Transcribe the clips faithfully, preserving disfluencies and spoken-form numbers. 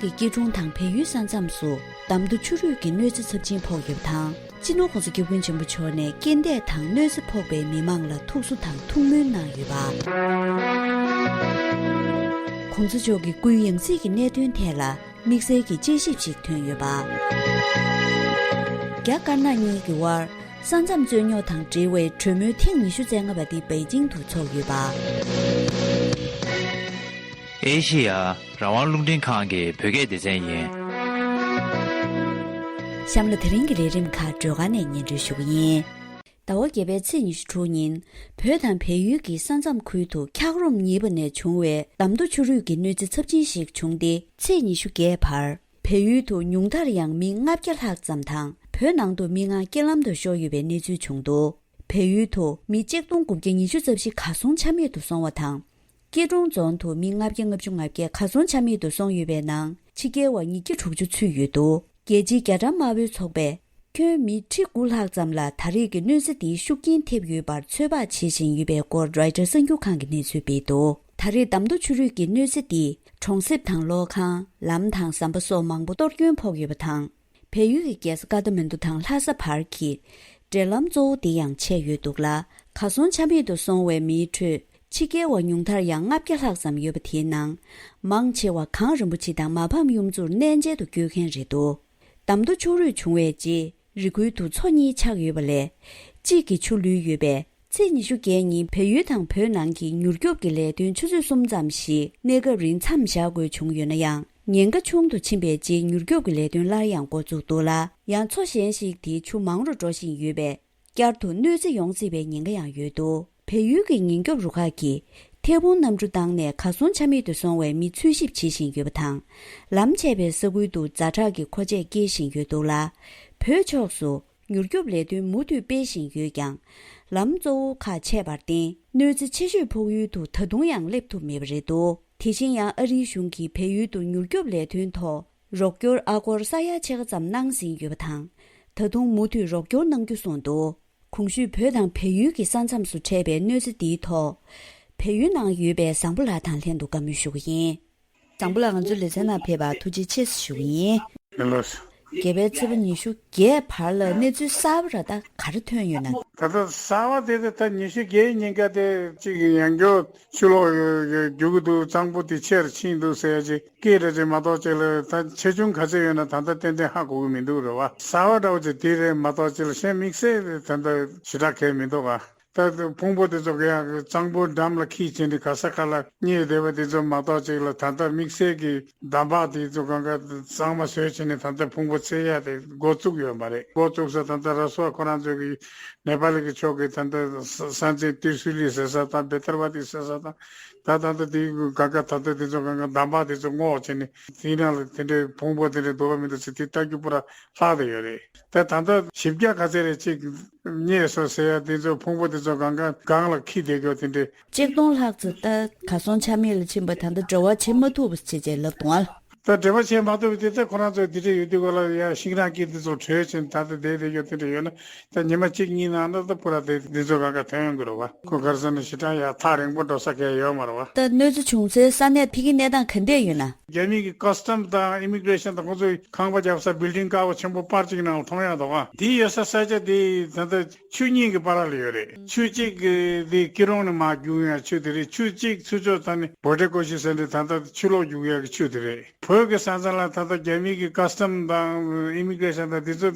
གི་སྐྱིད་གྲོང་དང་བལ་ཡུལ་ས་མཚམས་སུ་འདམ་རྡོ་ཆུ་རུད་ཀྱི་གནོད་འཚེ་ཚབས་ཆེན་ཕོག་ཡོད་པ་དང་། སྤྱི་ནོར་༸གོང་ས་༸སྐྱབས་མགོན་ཆེན་པོ་མཆོག་ནས་རྐྱེན་འདས་དང་གནོད་འཚེ་ཕོག་པའི་མི་མང་ལ་ཐུགས་གསོ་དང་ཐུགས་སྨོན་གནང་ཡོད་པ། ༸གོང་ས་མཆོག་གི་སྐུའི་ཡང་སྲིད་ཀྱི་གནད་དོན་ཐད་ལ་དམིགས་བསལ་གྱི་དཔྱད་ཞིབ་ཞིག་ཐོན་ཡོད་པ། རྒྱ་དཀར་ནག་གཉིས་ཀྱི་དབར་ས་མཚམས་རྩོད་རྙོག་དང་འབྲེལ་བའི་གྲོས་མོལ་ཐེངས་ཉི་ཤུ་རྩ་ལྔ་པ་དེ་པེ་ཅིང་དུ་འཚོགས་ཡོད་པ། ཨེ་ཤེ་ཡ་རང་དབང་རླུང་འཕྲིན་ཁང་གི་བོད་སྐད་སྡེ་ཚན་ཡིན། གཤམ་ལ་དེ་རིང་གི་ལས་རིམ་ཁག་སྒྲོལ་དཀར་ནས་སྙན་སྒྲོན་ཞུ་གི་ཡིན། ཟླ་བ་བརྒྱད་པའི་ཚེས་ཉི་ཤུ་དྲུག་ཉིན། བོད་དང་བལ་ཡུལ་གྱི་ས་མཚམས་ཁུལ་དུ་འཁྱགས་རོམ་ཉིལ་བ་ནས་བྱུང་བའི་འདམ་རྡོ་ཆུ་རུད་ཀྱི་གནོད་འཚེ་ཚབས་ཆེན་ཞིག་བྱུང་སྟེ། ཚེས་ཉི་ཤུ་བརྒྱད་བར་བལ་ཡུལ་དུ་ཉུང་མཐར་ཡང་མི་ལྔ་བརྒྱ་ལྷག་ཙམ་དང་། བོད་ནང་དུ་མི་ལྔ་རྐྱེན་ལམ་དུ་ཤོར་ཡོད་པའི་གནས་ཚུལ་བྱུང་འདུག་བལ་ཡུལ་དུ་མི་གཅིག་སྟོང་དགུ་བརྒྱ་ཉི་ཤུ་རྩ་བཞི་གར་སོང་ཆ་མེད་དུ་སོང་བ་དང་། སྐྱིད་གྲོང་རྫོང་དུ་མི་ལྔ་བརྒྱ་ལྔ་བཅུ་ང་བརྒྱད་གར་སོང་ཆ་མེད་དུ་སོང་ཡོད་པའི་ནང་། ཕྱི་རྒྱལ་བ་ཉིས་བརྒྱ་དྲུག་ཅུ་ཚུད་ཡོད་འདུག་རྒྱལ་སྤྱིའི་རྒྱ་གྲམ་དམར་པོའི་ཚོགས་པས། ཁྱོན་མི་ཁྲི་དགུ་ལྷག་ཙམ་ལ་ད་རེས་ཀྱི་གནོད་འཚེ་འདིའི་ཤུགས་རྐྱེན་ཐེབས་ཡོད་པར་ཚོད་དཔག་བྱེད་བཞིན་ཡོད་པའི་སྐོར་རོའི་ཊར་གསར་འགྱུར་ཁང་གིས་གནས་ཚུལ་སྤེལ་འདུག་ད་རེས་འདམ་རྡོ་ཆུ་རུད་ཀྱི་གནོད་འཚེ་འདིས་གྲོང་གསེབ་དང་གློག་ཁང་། ལམ་དང་ཟམ་པ་སོགས་མང་པོ་གཏོར་སྐྱོན་ཕོག་ཡོད་པ་དང་། བལ་ཡུལ་གྱི་རྒྱལ་ས་ཀ་ཐ་མན་ཌུ་དང་ལྷ་ས་བར་གྱི་འབྲེལ་ལམ་གཙོ་བོ་འདི་ཡང་ཆད་ཡོད་འདུག་ལ། གར་སོང་ཆ་མེད་དུ་སོང་བའི་མིའི་ཁྲོད་ཕྱི་རྒྱལ་བ་ཉུང་མཐར་ཡང་ལྔ་བརྒྱ་ལྷག་ཙམ་ཡོད་པ་དེའི་ནང་། མང་ཆེ་བ་གངས་རིན་པོ་ཆེ་དང་མ་ཕམ་གཡུ་མཚོར་གནས་མཇལ་དུ་བསྐྱོད་མཁན་རེད་འདུག་འདམ་རྡོ་ཆུ་རུད་བྱུང་བའི་རྗེས། རི་ཁུལ་དུ་མཚོ་གཉིས་ཆགས་ཡོད་པ་ལས། གཅིག་གི་ཆུ་ལུད་ཡོད་པས། ཚེས་ཉི་ཤུ་བརྒྱད་ཉིན་བལ་ཡུལ་དང་བོད་ནང་གི་མྱུར་སྐྱོབ་ཀྱི་ལས་དོན་ཆུ་ཚོད་གསུམ་ཙམ་ཞིག་གནས་སྐབས་རིང་མཚམས་བཞག་དགོས་བྱུང་ཡོད་ན་ཡང་། ཉེན་ཁ་ཆུང་དུ་ཕྱིན་པའི་རྗེས་མྱུར་སྐྱོབ་ཀྱི་ལས་དོན་སླར་ཡང་འགོ་བཙུགས་འདུག་ལ། ཡང་མཚོ་གཞན་ཞིག་དེའི་ཆུ་མང་རུ་འགྲོ་བཞིན་ཡོད་པས། བསྐྱར་དུ་གནོད་འཚེ་ཡོང་སྲིད་པའི་ཉེན་ཁ་ཡང་ཡོད་འདུག་བལ་ཡུལ་གྱི་ཉེན་སྐྱོབ་རུ་ཁག་གིས་ཐལ་འཕུང་གནམ་གྲུ་བཏང་ནས་གར་སོང་ཆ་མེད་དུ་སོང་བའི་མི་འཚོལ་ཞིབ་བྱེད་བཞིན་ཡོད་པ་དང་། ལམ་ཆད་པའི་ས་ཁུལ་དུ་ཛ་དྲག་གི་མཁོ་ཆས་སྐྱེལ་བཞིན་ཡོད་འདུག་ལ། བོད་ཕྱོགས་སུ་མྱུར་སྐྱོབ་ལས་དོན་མུ་མཐུད་སྤེལ་བཞིན་ཡོད་ཀྱང་། ལམ་གཙོ་བོ་ཁག་ཆད་པར་བརྟེན། གནོད་འཚེ་ཆེ་ཤོས་ཕོག་ཡུལ་དུ་ད་དུང་ཡང་སླེབས་ཐུབ་མེད་པ་རེད་འདུག་དེ་བཞིན་ཡང་ཨ་རིའི་གཞུང་གིས་བལ་ཡུལ་དུ་མྱུར་སྐྱོབ་ལས་དོན་ཐོག་རོགས་སྐྱོར་ཨ་སྒོར་ས་ཡ་ཕྱེད་ཀ་ཙམ་གནང་ཟིན་ཡོད་པ་དང་། ད་དུང་མུ་མཐུད་རོགས་སྐྱོར་གནང་རྒྱུ་གསུངས་འདུག་གོང་ཞུས་བོད་དང་བལ་ཡུལ་གྱི་ས་མཚམས་སུ་འཕྲད་པའི་གནོད་འཚེ་འདིའི་ཐོག་བལ་ཡུལ་ནང་ཡོད་པའི་བཟང་པོ་ལགས་དང་ལྷན་དུ་བཀའ་མོལ་ཞུ་གི་ཡིན། བཟང་པོ་ལགས། ང་ཚོའི་ལེ་ཚན་ནང་ཕེབས་པར་ཐུགས་རྗེ་ཆེ་ཞུ་གི་ཡིན། ཡིན་ལགས། བརྒྱད་པའི་ཚེས་པ་ཉི་ཤུ་བརྒྱད་བར་ལ་གནས་ཚུལ་གསར་པ་ར་ད་ག་རེ་ཐོན་ཡོད་ན། ད་ལྟ་གསར་པ་དེ་ད་ལྟ་ཉི་ཤུ་བརྒྱད་ཉིན་ཀ་དེ་གཅིག་ཡང་བསྐྱར་ཆུ་ལོག་རྒྱུག་གི་འདུག་གཙང་པོ་དེ་ཆེར་ཕྱིན་འདུག་ཟེར་ཡ་ཅིག་སྐད་རེ་ཅིག་མ་གཏོགས་ཅིག་ལ་ད་ཆེ་ཆུང་ག་ཚོད་ཡོད་ན་ད་ལྟ་ཏན་ཏན་ཧ་གོ་གི་མི་འདུག་རེད་བ། གསར་པ་འདྲ་བོ་ཅིག་དེ་རེད་མ་གཏོགས་ཅིག་ལ་གཞན་དམིགས་བསལ་ད་ལྟ་ཞེ་དྲག་གལ་མི་འདུག་ག་ད་ཕུང་པོ་དེ་ཚོ་ག་ཡང་གཙང་པོ་འགྲམ་ལ་འཁྱེར་བྱས་ནས་ག་ས་ག་ལ་རྙེད་བསྡད་པ་དེ་ཚོ་མ་གཏོགས་ཅིག་ལ་ད་ལྟ་དམིགས་བསལ་གྱི་འདམ་བག་དེ་ཚོ་གང་ག་གཙང་མ་བཟོས་བྱས་ནས་ད་ལྟ་ཕུང་པོ་འཚོལ་ཡ་དེ་འགོ་བཙུགས་ཡོད་མ་རེད། འགོ་བཙུགས་ས་ད་ལྟ་ར་སོ་ཁོ་རང་ཚོ་གི་ནེ་པ་ལི་གི་ཕྱོགས་ཀྱི་ད་ལྟ་ས་ས་འཛིན་ཏིར་སུ་ལི་ཟེར་ས་དང་བེ་ཐར་བ་ཏི་ཟེར་ས་དང་ད་ད་ལྟ་དེ་གང་ག་ད་ལྟ་དེ་ཚོ་གང་ག་འདམ་བག་དེ་ཚོ་སྔོག་བྱས་ནས་དེའི་ནང་ལ་དེ་འདྲའི་ཕུང་པོ་དེ་འདྲ་འདུག་ག་མི་འདུག་ཟེར་དེ་ལྟ་རྒྱུ་པུ་ར་ལྷག་བསྡད་ཡོད་རེད། ད་ད་ལྟ་བཞི་བརྒྱ་ག་ཚད་རེད་ཅིག་རྙེད་སོང་ཟེར་ཡ་དེ་ཚོ་ཕུང་པོ་དེ་ཚོ་གང་ག་སྒང་ལ་འཁྱེར་བསྡད་ཡོད་དེ་འདྲས། ཆིག་སྟོང་ལྷག་ཙམ་ད་གར་སོང་ཆ་མེད་ལ་ཕྱིན་པ་ད་ལྟ་འབྲེལ་བ་བྱེད་མ་ཐུབ་པ་བྱས་བྱས་ལབ་འདུག་ཨ། ད་འབྲེལ་བ་བྱེད་མ་ཐུབ་པ་དེ་ད་ཁོ་རང་ཚོ་དེ་འདྲས་ཡོད་དུས་ག་ལ་ཡ་ཤིང་རང་སྐྱིད་དེ་ཚོ་བྲོས་ཕྱིན་ད་ལྟ་བསྡད་བསྡད་ཡོད་དེ་འདྲས་ཡོད་ན་ད་ཉི་མ་གཅིག་གཉིས་ནང་ན་ད་པུ་ར་དེ་དེ་ཚོ་གང་ག་ཐོན་ཡོང་གི་རེད་བ། ཁོ་གར་སོང་ན་ཞེ་དྲག་ཡ་ཐག་རིང་པོ་འགྲོ་ས་གང་ཡང་ཡོད་མ་རེད་བ། ད་གནོད་འཚེ་བྱུང་སའི་ས་གནས་ཕ་གིའི་གནས་སྟངས་ག་འདྲས་ཡོད་ན། རྒྱ་མི་གི་ཀ་སི་ཊམ་དང་ཨི་མི་གི་རེ་ཤན་དང་ཁོང་ཚོས་ཁང་པ་བརྒྱབ་ས་བིལ་ཌིང་ཀ་བ་ཆེན་པོ་པར་གཅིག་ནང་ལ་མཐོང་ཡག་འདུག་ག་དེ་ཡོད་ས་ས་ཆ་དེ་ད་ལྟ་ཆུ་གཉིས་ཀྱི་བར་ལ་ཡོད་རེད། ཆུ་གཅིག་གི་དེ་སྐྱིད་གྲོང་ནས་མར་རྒྱུག་ཡག་ཆུ་དེ་རེད། ཆུ་གཅིག་ཚུར་ཕྱོགས་ད་ནི་བྷོ་ཊེ་ཀོ་ཤི་ཟེར་འདྲ་ད་ལྟ་ཆུ་ལོག་རྒྱུག་ཡག་གི་ཆུ་དེ་རེད། བོད་ཀྱི་ས་མཚམས་ལ་ད་ལྟ་རྒྱ་མི་གི་ཀ་སི་ཊམ་དང་ཨི་མི་གི་རེ་ཤན་དང་དེ་ཚོ་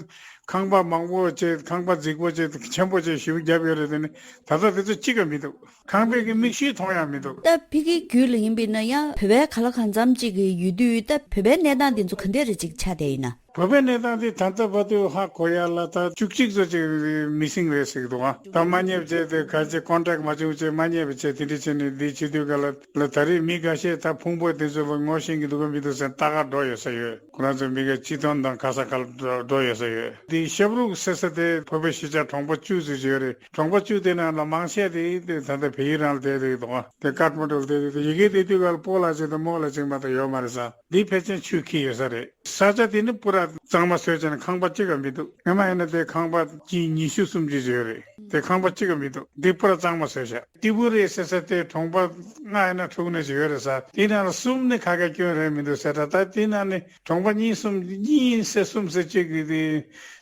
ཁང་པ་མང་པོ་བྱས་ཁང་པ་རྫིག་པོ་བྱས་ཆེན་པོ་བྱས་ཞེ་པོ་བརྒྱབ་ཡོད་རེད། དེ་ནི་ད་ལྟ་དེ་ཚོ་གཅིག་ཀྱང་མི་འདུག་ཁང་པའི་གི་མིག་ཤེལ་མཐོང་ཡང་མི་འདུག་ད་ཕ་གིའི་རྒྱུད་ལ་ཡིན་པས་ན་ཡང་བོད་པའི་ག་ལ་གང་འཚམ་ཅིག་གི་ཡོད་དུས་ད་བོད་པའི་གནས་སྟངས་དེ་ཚོ་ག་འདྲས་རེ་ཅིག་ཆགས་བསྡད་ཡིན་ན། བོད་པའི་གནས་སྟངས་དེ་ད་ལྟ་བར་དུ་ཧ་གོ་ཡ་ལ་ད་བཅུ་གཅིག་ཙམ་ཅིག་མི་སིང་རེད་ཟེར་གི་འདུག་ཨ། ད་མ་རྙེད་བྱས་ཏེ་ག་ཅིག་ཀོན་ཊེག་མ་བྱུང་བྱས་མ་རྙེད་པ་བྱས་དེ་འདྲ་བྱས་ནས་འདི་བྱེད་དུས་ག་ལ་ལ་ད་རེས་མི་འགའ་ཤས་ད་ཕུང་པོ་དེ་ཚོ་ལ་ངོ་ཤེས་ཀྱི་འདུག་ག་མི་འདུག་ཟེར་ལྟ་ག་འགྲོ་ཡོད་ས་ཡོད། ཁོ་རང་ཚོ་མི་འགའ་སྤྱི་དོན་དང་ག་ས་ག་ལ་འགྲོ་འགྲོ་ཡོད་ས་ཡོད། ཤབ་རུག་ཟེར་ས་དེ་བོད་པའི་གཞིས་ཆགས་གྲོང་པ་བཅུ་ཙམ་ཅིག་ཡོད་རེད། གྲོང་པ་བཅུ་དེ་ནང་ལ་མང་ཆེ་དེ་དེ་ད་ལྟ་བལ་ཡུལ་རང་ལ་བསྡད་དེ་འདུག་དེ་ཀཏ་མན་ཌུ་ལ་བསྡད་དེ་ཡི་གེ་དེ་དུས་ག་ལ་སྤོ་ལགས་ཅིག་དང་རྨོ་ལགས་ཅིག་མ་གཏོགས་ཡོད་མ་རེད་ས། འདི་ཕལ་ཆེར་ཆུས་ཁྱེར་ཡོད་ས་རེད། ས་ཆ་དེ་ནི་པུ་ར་གཙང་མ་བཟོས་བྱས་ནས་ཁང་པ་གཅིག་ག་མི་འདུག་སྔོན་མ་ཡིན་ན་དེ་ཁང་པ་གཅིག་ཉི་ཤུ་སུམ་ཅུ་ཅིག་ཡོད་རེད། དེ་ཁང་པ་གཅིག་ག་མི་འདུག་འདི་པུ་ར་གཙང་མ་བཟོས་ཤག་ཏི་པུ་རེ་ཟེར་ས་དེ་གྲོང་པ་ལྔ་ཡིན་ན་དྲུག་ནས་ཅིག་ཡོད་རེད་ས། དེ་ནང་ལ་གསུམ་ནི་ཁ་ཁ་སྐྱོན་རེད་མི་འདུག་ཟེར་ད། ད་དེ་ནང་ནི་གྲོང་པ་གཉིས་གསུམ་གཉིས་ཟེར་གསུམ་ཟེར་གཅིག་གི་དེ་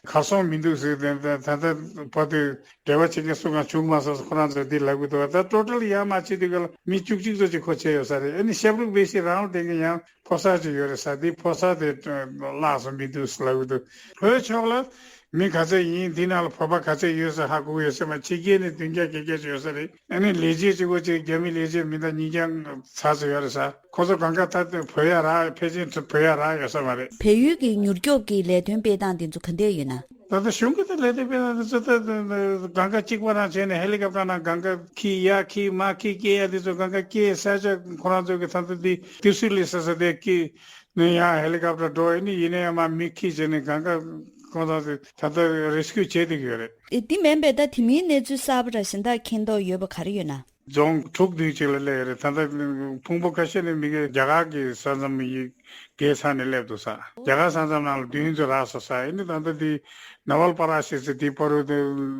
གར་སོང་མི་འདུག་ཟེར། དེ་ད་ད་ད་བར་དུ་འབྲེལ་བ་བྱེད་མཁན་སུ་གང་བྱུང་མ་སོང་ཁོ་རང་ཚོས་འདི་ལབ་གི་འདུག་ད་ཊོ་ཊལ་ཡར་མར་བྱེད་དུས་ག་ལ་མི་བཅུ་གཅིག་ཙམ་ཅིག་ཁོ་བྱས་ཡོད་ས་རེད། ཨ་ནི་ཤབ་རུག་བེ་ཤི་རང་ལ་དེ་གི་ཡང་ཕོ་གསར་ཅིག་ཡོད་རེད་ས། འདི་ཕོ་གསར་དེ་བརླག་སོང་མི་འདུག་ལབ་གི་འདུག་བོད་ཕྱོགས་ལ་མི་ག་ཚད་ཡིན། འདི་ནང་ལ་བོད་པ་ག་ཚད་ཡོད་ས་ཧ་གོ་གི་ཡོད་ས་མ། ཕྱི་རྒྱལ་ནས་བདུན་བརྒྱ་བརྒྱད་བརྒྱ་ཅིག་ཡོད་ས་རེད། ཨ་ནི་ལས་བྱེད་གཅིག་པོ་གཅིག་རྒྱ་མི་ལས་བྱེད་མི་འདྲ་ཉིས་བརྒྱ་ཚར་ཙམ་ཡོད་རེད་ས། ཁོ་ཚོ་གང་ག་ད་བོད་ཡ་རག་ཕལ་ཆེར་བོད་ཡ་རག་ཡོད་ས་མ་རེད། བལ་ཡུལ་གྱི་མྱུར་སྐྱོབ་ཀྱི་ལས་དོན་སྤེལ་སྟངས་དེ་ཚོ་ག་འདྲ་ཡོད་ན། ད་ལྟ་གཞུང་གི་ད་ལས་དོན་སྤེལ་སྟངས་དེ་ཚོ་ད་ད་ད་གང་ག་གཅིག་པ་རང་བྱས་ནས་ཧེ་ལི་ཀོབ་ཊར་ནང་གང་ག་འཁྱེར་ཡ་འཁྱེར་མར་འཁྱེར་སྐྱེལ་ཡ་དེ་ཚོ་གང་ག་སྐྱེལ། ས་ཆ་ཁོ་རང་ཚོ་གི་ད་ལྟ་དེ་ཏི་སུ་ལི་ཟེར་ས་དེ་འཁྱེར་ནས་ཡང་ཧེ་ལི་ཀོབ་ཊར་འགྲོ་ཡ་ནི་ཡིན་ན་ཡང་མར་མི་འཁྱེར་བྱས་ནས་གང་ག་ཁོ་ཚོ་དེ་ད་ལྟ་རེ་སི་ཀིའུ་བྱས་བསྡད་ཀྱི་ཡོད་རེད། ཨེ་དེ་མིན་པའི་ད་དེ་མིན་གནས་ཚུལ་གསར་པ་ར་གཞན་དག་མཁྱེན་རྟོགས་ཡོད་པ་ག་རེ་ཡོད་ན། རྫོང་དྲུག་བདུན་ཅིག་ལ་སླེབས་ཡོད་རེད། ད་ལྟ་ཕུང་པོ་ཁ་ཤས་ནི་མི་སྒེར་རྒྱ་གར་གྱི་ས་མཚམས་ཡི་གེ་ས་ནས་སླེབས་འདུག་ས། རྒྱ་གར་ས་མཚམས་ནང་ལ་བདུན་ཙམ་རག་སོང་ས། ཨེ་ནི་ད་ལྟ་འདི་ནཱ་ཝལ་པ་ར་ཤི་ཟེར་དེའི་བར་དུ་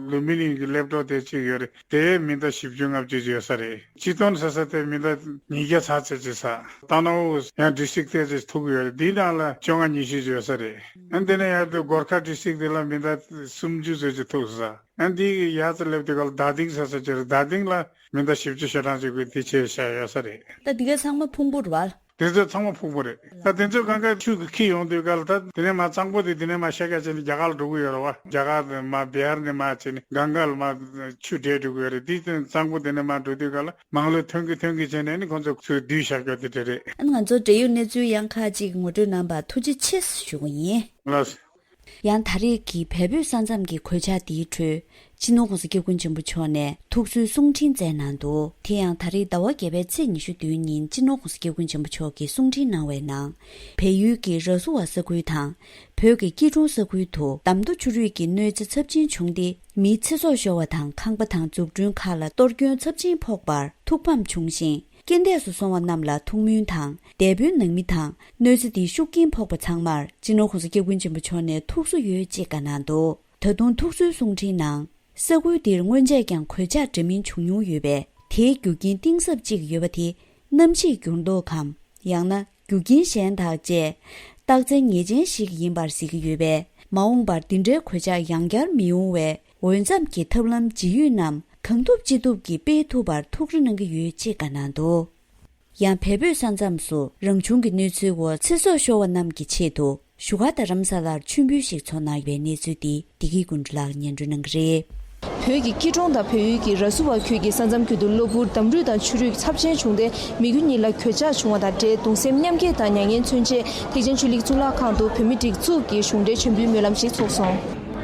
ལུམ་བི་ནི་གི་སླེབས་གྲོགས་དེ་གཅིག་ཡོད་རེད། དེ་མི་འདྲ་བཞི་བཅུ་ལྔ་བཅུ་ཅིག་ཡོད་ས་རེད། སྤྱི་དོན་ཟེར་ས་དེ་མི་འདྲ་ཉིས་བརྒྱ་ཚར་ཙམ་ཅིག་ས། ཏ་ན་ཝུ་ཡང་ཌི་སི་ཊིག་དེ་ཅིག་ཐུག་ཡོད་རེད། འདིའི་ནང་ལ་བཅོ་ལྔ་ཉི་ཤུ་ཅིག་ཡོད་ས་རེད། ཨ་ནི་དེ་ནས་ཡར་དུ་གོར་ཁ་ཌི་སི་ཊིག་དེ་ལ་མི་འདྲ་སུམ་ཅུ་ཙམ་ཅིག་ཐུག་ས། ཨ་འདི་ཡར་ཙམ་སླེབས་དུས་ག་ལ་རྡ་སྟེང་ཟེར་ས་ཅིག་རེད། རྡ་སྟེང་ལ་མི་འདྲ་བཞི་བཅུ་ཞེ་གྲངས་ཅིག་གིས་འདི་བྱས་བཞག་ཡོད་ས་རེད། ད་འདི་ག་ཚང་མ་ཕུང་པོ་རེད་བ། དེ་ཚོ་ཚང་མ་ཕུང་པོ་རེད། ད་དེ་ཚོ་གང་ག་ཆུ་གིས་འཁྱེར་ཡོང་དུས་ག་ལ་ད་དེ་ནས་མར་གཙང་པོ་དེ་དེ་ནས་མར་ཤ་ཁ་བྱས་ནས་རྒྱ་གར་ལ་འགྲོ་གི་ཡོད་རེད་བ། རྒྱ་གར་དེ་མར་བི་ཧར་ནས་མར་བྱས་ནས་གང་ག་ལ་མར་ཆུ་འདྲེས་འགྲོ་གི་ཡོད་རེད། དེ་དེ་གཙང་པོ་དེ་ནས་མར་འགྲོ་དུས་ག་ལ་མང་ལོས་ཐོན་གི་ཐོན་གི་བྱས་ནས་ནི་ཁོང་ཚོ་ཚུར་བསྡུས་བཞག་རྒྱུ་དེ་འདྲ་རེད། ཨ་ང་ཚོ་འབྲེལ་ཡོད་གནས་ཚུལ་ཡང་ཁག་ཅིག་ངོ་སྤྲོད་གནང་བར་ཐུགས་རྗེ་ཆེ་ཞུ་གི་ཡིན། ལགས། ཡང་ད་རེས་ཀྱི་བལ་བོད་ས་མཚམས་ཀྱི་གོད་ཆག་འདིའི་ཁྲོད་སྤྱི་ནོར་༸གོང་ས་༸སྐྱབས་མགོན་ཆེན་པོ་མཆོག་ནས་ཐུགས་གསོའི་གསུང་འཕྲིན་སྩལ་གནང་འདུག་དེ་ཡང་ད་རེས་ཟླ་བ་བརྒྱད་པའི་ཚེས་ཉི་ཤུ་བདུན་ཉིན་སྤྱི་ནོར་༸གོང་ས་༸སྐྱབས་མགོན་ཆེན་པོ་མཆོག་གིས་གསུང་འཕྲིན་གནང་བའི་ནང་། བལ་ཡུལ་གྱི་ར་སུ་ཝ་ས་ཁུལ་དང་བོད་ཀྱི་སྐྱིད་གྲོང་ས་ཁུལ་དུ་འདམ་རྡོ་ཆུ་རུད་ཀྱི་གནོད་འཚེ་ཚབས་ཆེན་བྱུང་སྟེ། མིའི་ཚེ་སྲོག་ཤོར་བ་དང་ཁང་པ་དང་འཛུགས་སྐྲུན་ཁག་ལ་གཏོར་སྐྱོན་ཚབས་ཆེན་ཕོག་པར་ཐུགས་ཕམ་བྱུང་ཞིང་། རྐྱེན་འདས་སུ་སོང་བ་རྣམས་ལ་ཐུགས་སྨོན་དང་། འདས་པོའི་ནང་མི་དང་གནོད་འཚེ་འདིའི་ཤུགས་རྐྱེན་ཕོག་པ་ཚང་མར་སྤྱི་ནོར་༸གོང་ས་༸སྐྱབས་མགོན་ཆེན་པོ་མཆོག་ནས་ཐུགས་གསོ་ཡོད་ཅེས་བཀའ་གནང་འདུག་ད་དུང་ཐུགས་གསོའི་གསུང་འཕྲིན་ནང་། ས་ཁུལ་འདིར་སྔོན་ཆད་ཀྱང་གོད་ཆག་འདྲ་མིན་བྱུང་མྱོང་ཡོད་པས། དེའི་རྒྱུ་རྐྱེན་གཏིང་ཟབ་ཅིག་ཡོད་པ་དེ་གནམ་གཤིས་འགྱུར་ལྡོག་གམ། ཡང་ན་རྒྱུ་རྐྱེན་གཞན་དག་བཅས་རྟགས་མཚན་ངེས་ཅན་ཞིག་ཡིན་པར་གཟིགས་ཀྱི་ཡོད་པས། མ་འོངས་པར་འདི་འདྲའི་གོད་ཆག་ཡང་བསྐྱར་མི་ཡོང་བའི་འོས་འཚམ་གྱི་ཐབས་ལམ་ཇི་ཡོད་རྣམས་གང་ཐུབ་ཅི་ཐུབ་ཀྱིས་སྤེལ་ཐུབ་པར་ཐུགས་རེ་གནང་གི་ཡོད་ཅེས་བཀའ་གནང་འདུག་ཡང་བལ་བོད་ས་མཚམས་སུ་རང་བྱུང་གི་གནོད་འཚེའི་འོག་ཚེ་སྲོག་ཤོར་བ་རྣམས་ཀྱི་ཆེད་དུ་བཞུགས་སྒར་རྡ་རམ་ས་ལར་མཆོད་འབུལ་ཞིག་འཚོགས་གནང་བའི་གནས་ཚུལ་འདི་བདེ་སྐྱིད་ཀུན་གྲུབ་ལགས་སྙན་སྒྲོན་གནང་གི་རེད། བོད་ཀྱི་སྐྱིད་གྲོང་དང་བལ་ཡུལ་གྱི་ར་སུ་བ་ཁུལ་གྱི་ས་མཚམས་ཁུལ་དུ་གློ་བུར་འདམ་རུད་དང་ཆུ་རུད་ཚབས་ཆེན་བྱུང་སྟེ། མི་རྒྱུ་གཉིས་ལ་གོད་ཆག་བྱུང་བ་དང་འབྲེལ། གདུང་སེམས་མཉམ་སྐྱེད་དང་མྱ་ངན་མཚོན་ཆེད། ཐེག་ཆེན་ཆོས་ལེགས་གཙུག་ལག་ཁང་དུ་བོད་མིའི་སྒྲིག་འཛུགས་ཀྱི་གཞུང་འབྲེལ་མཆོད་འབུལ་སྨོན་ལམ་ཞིག་ཚོགས་སོང་།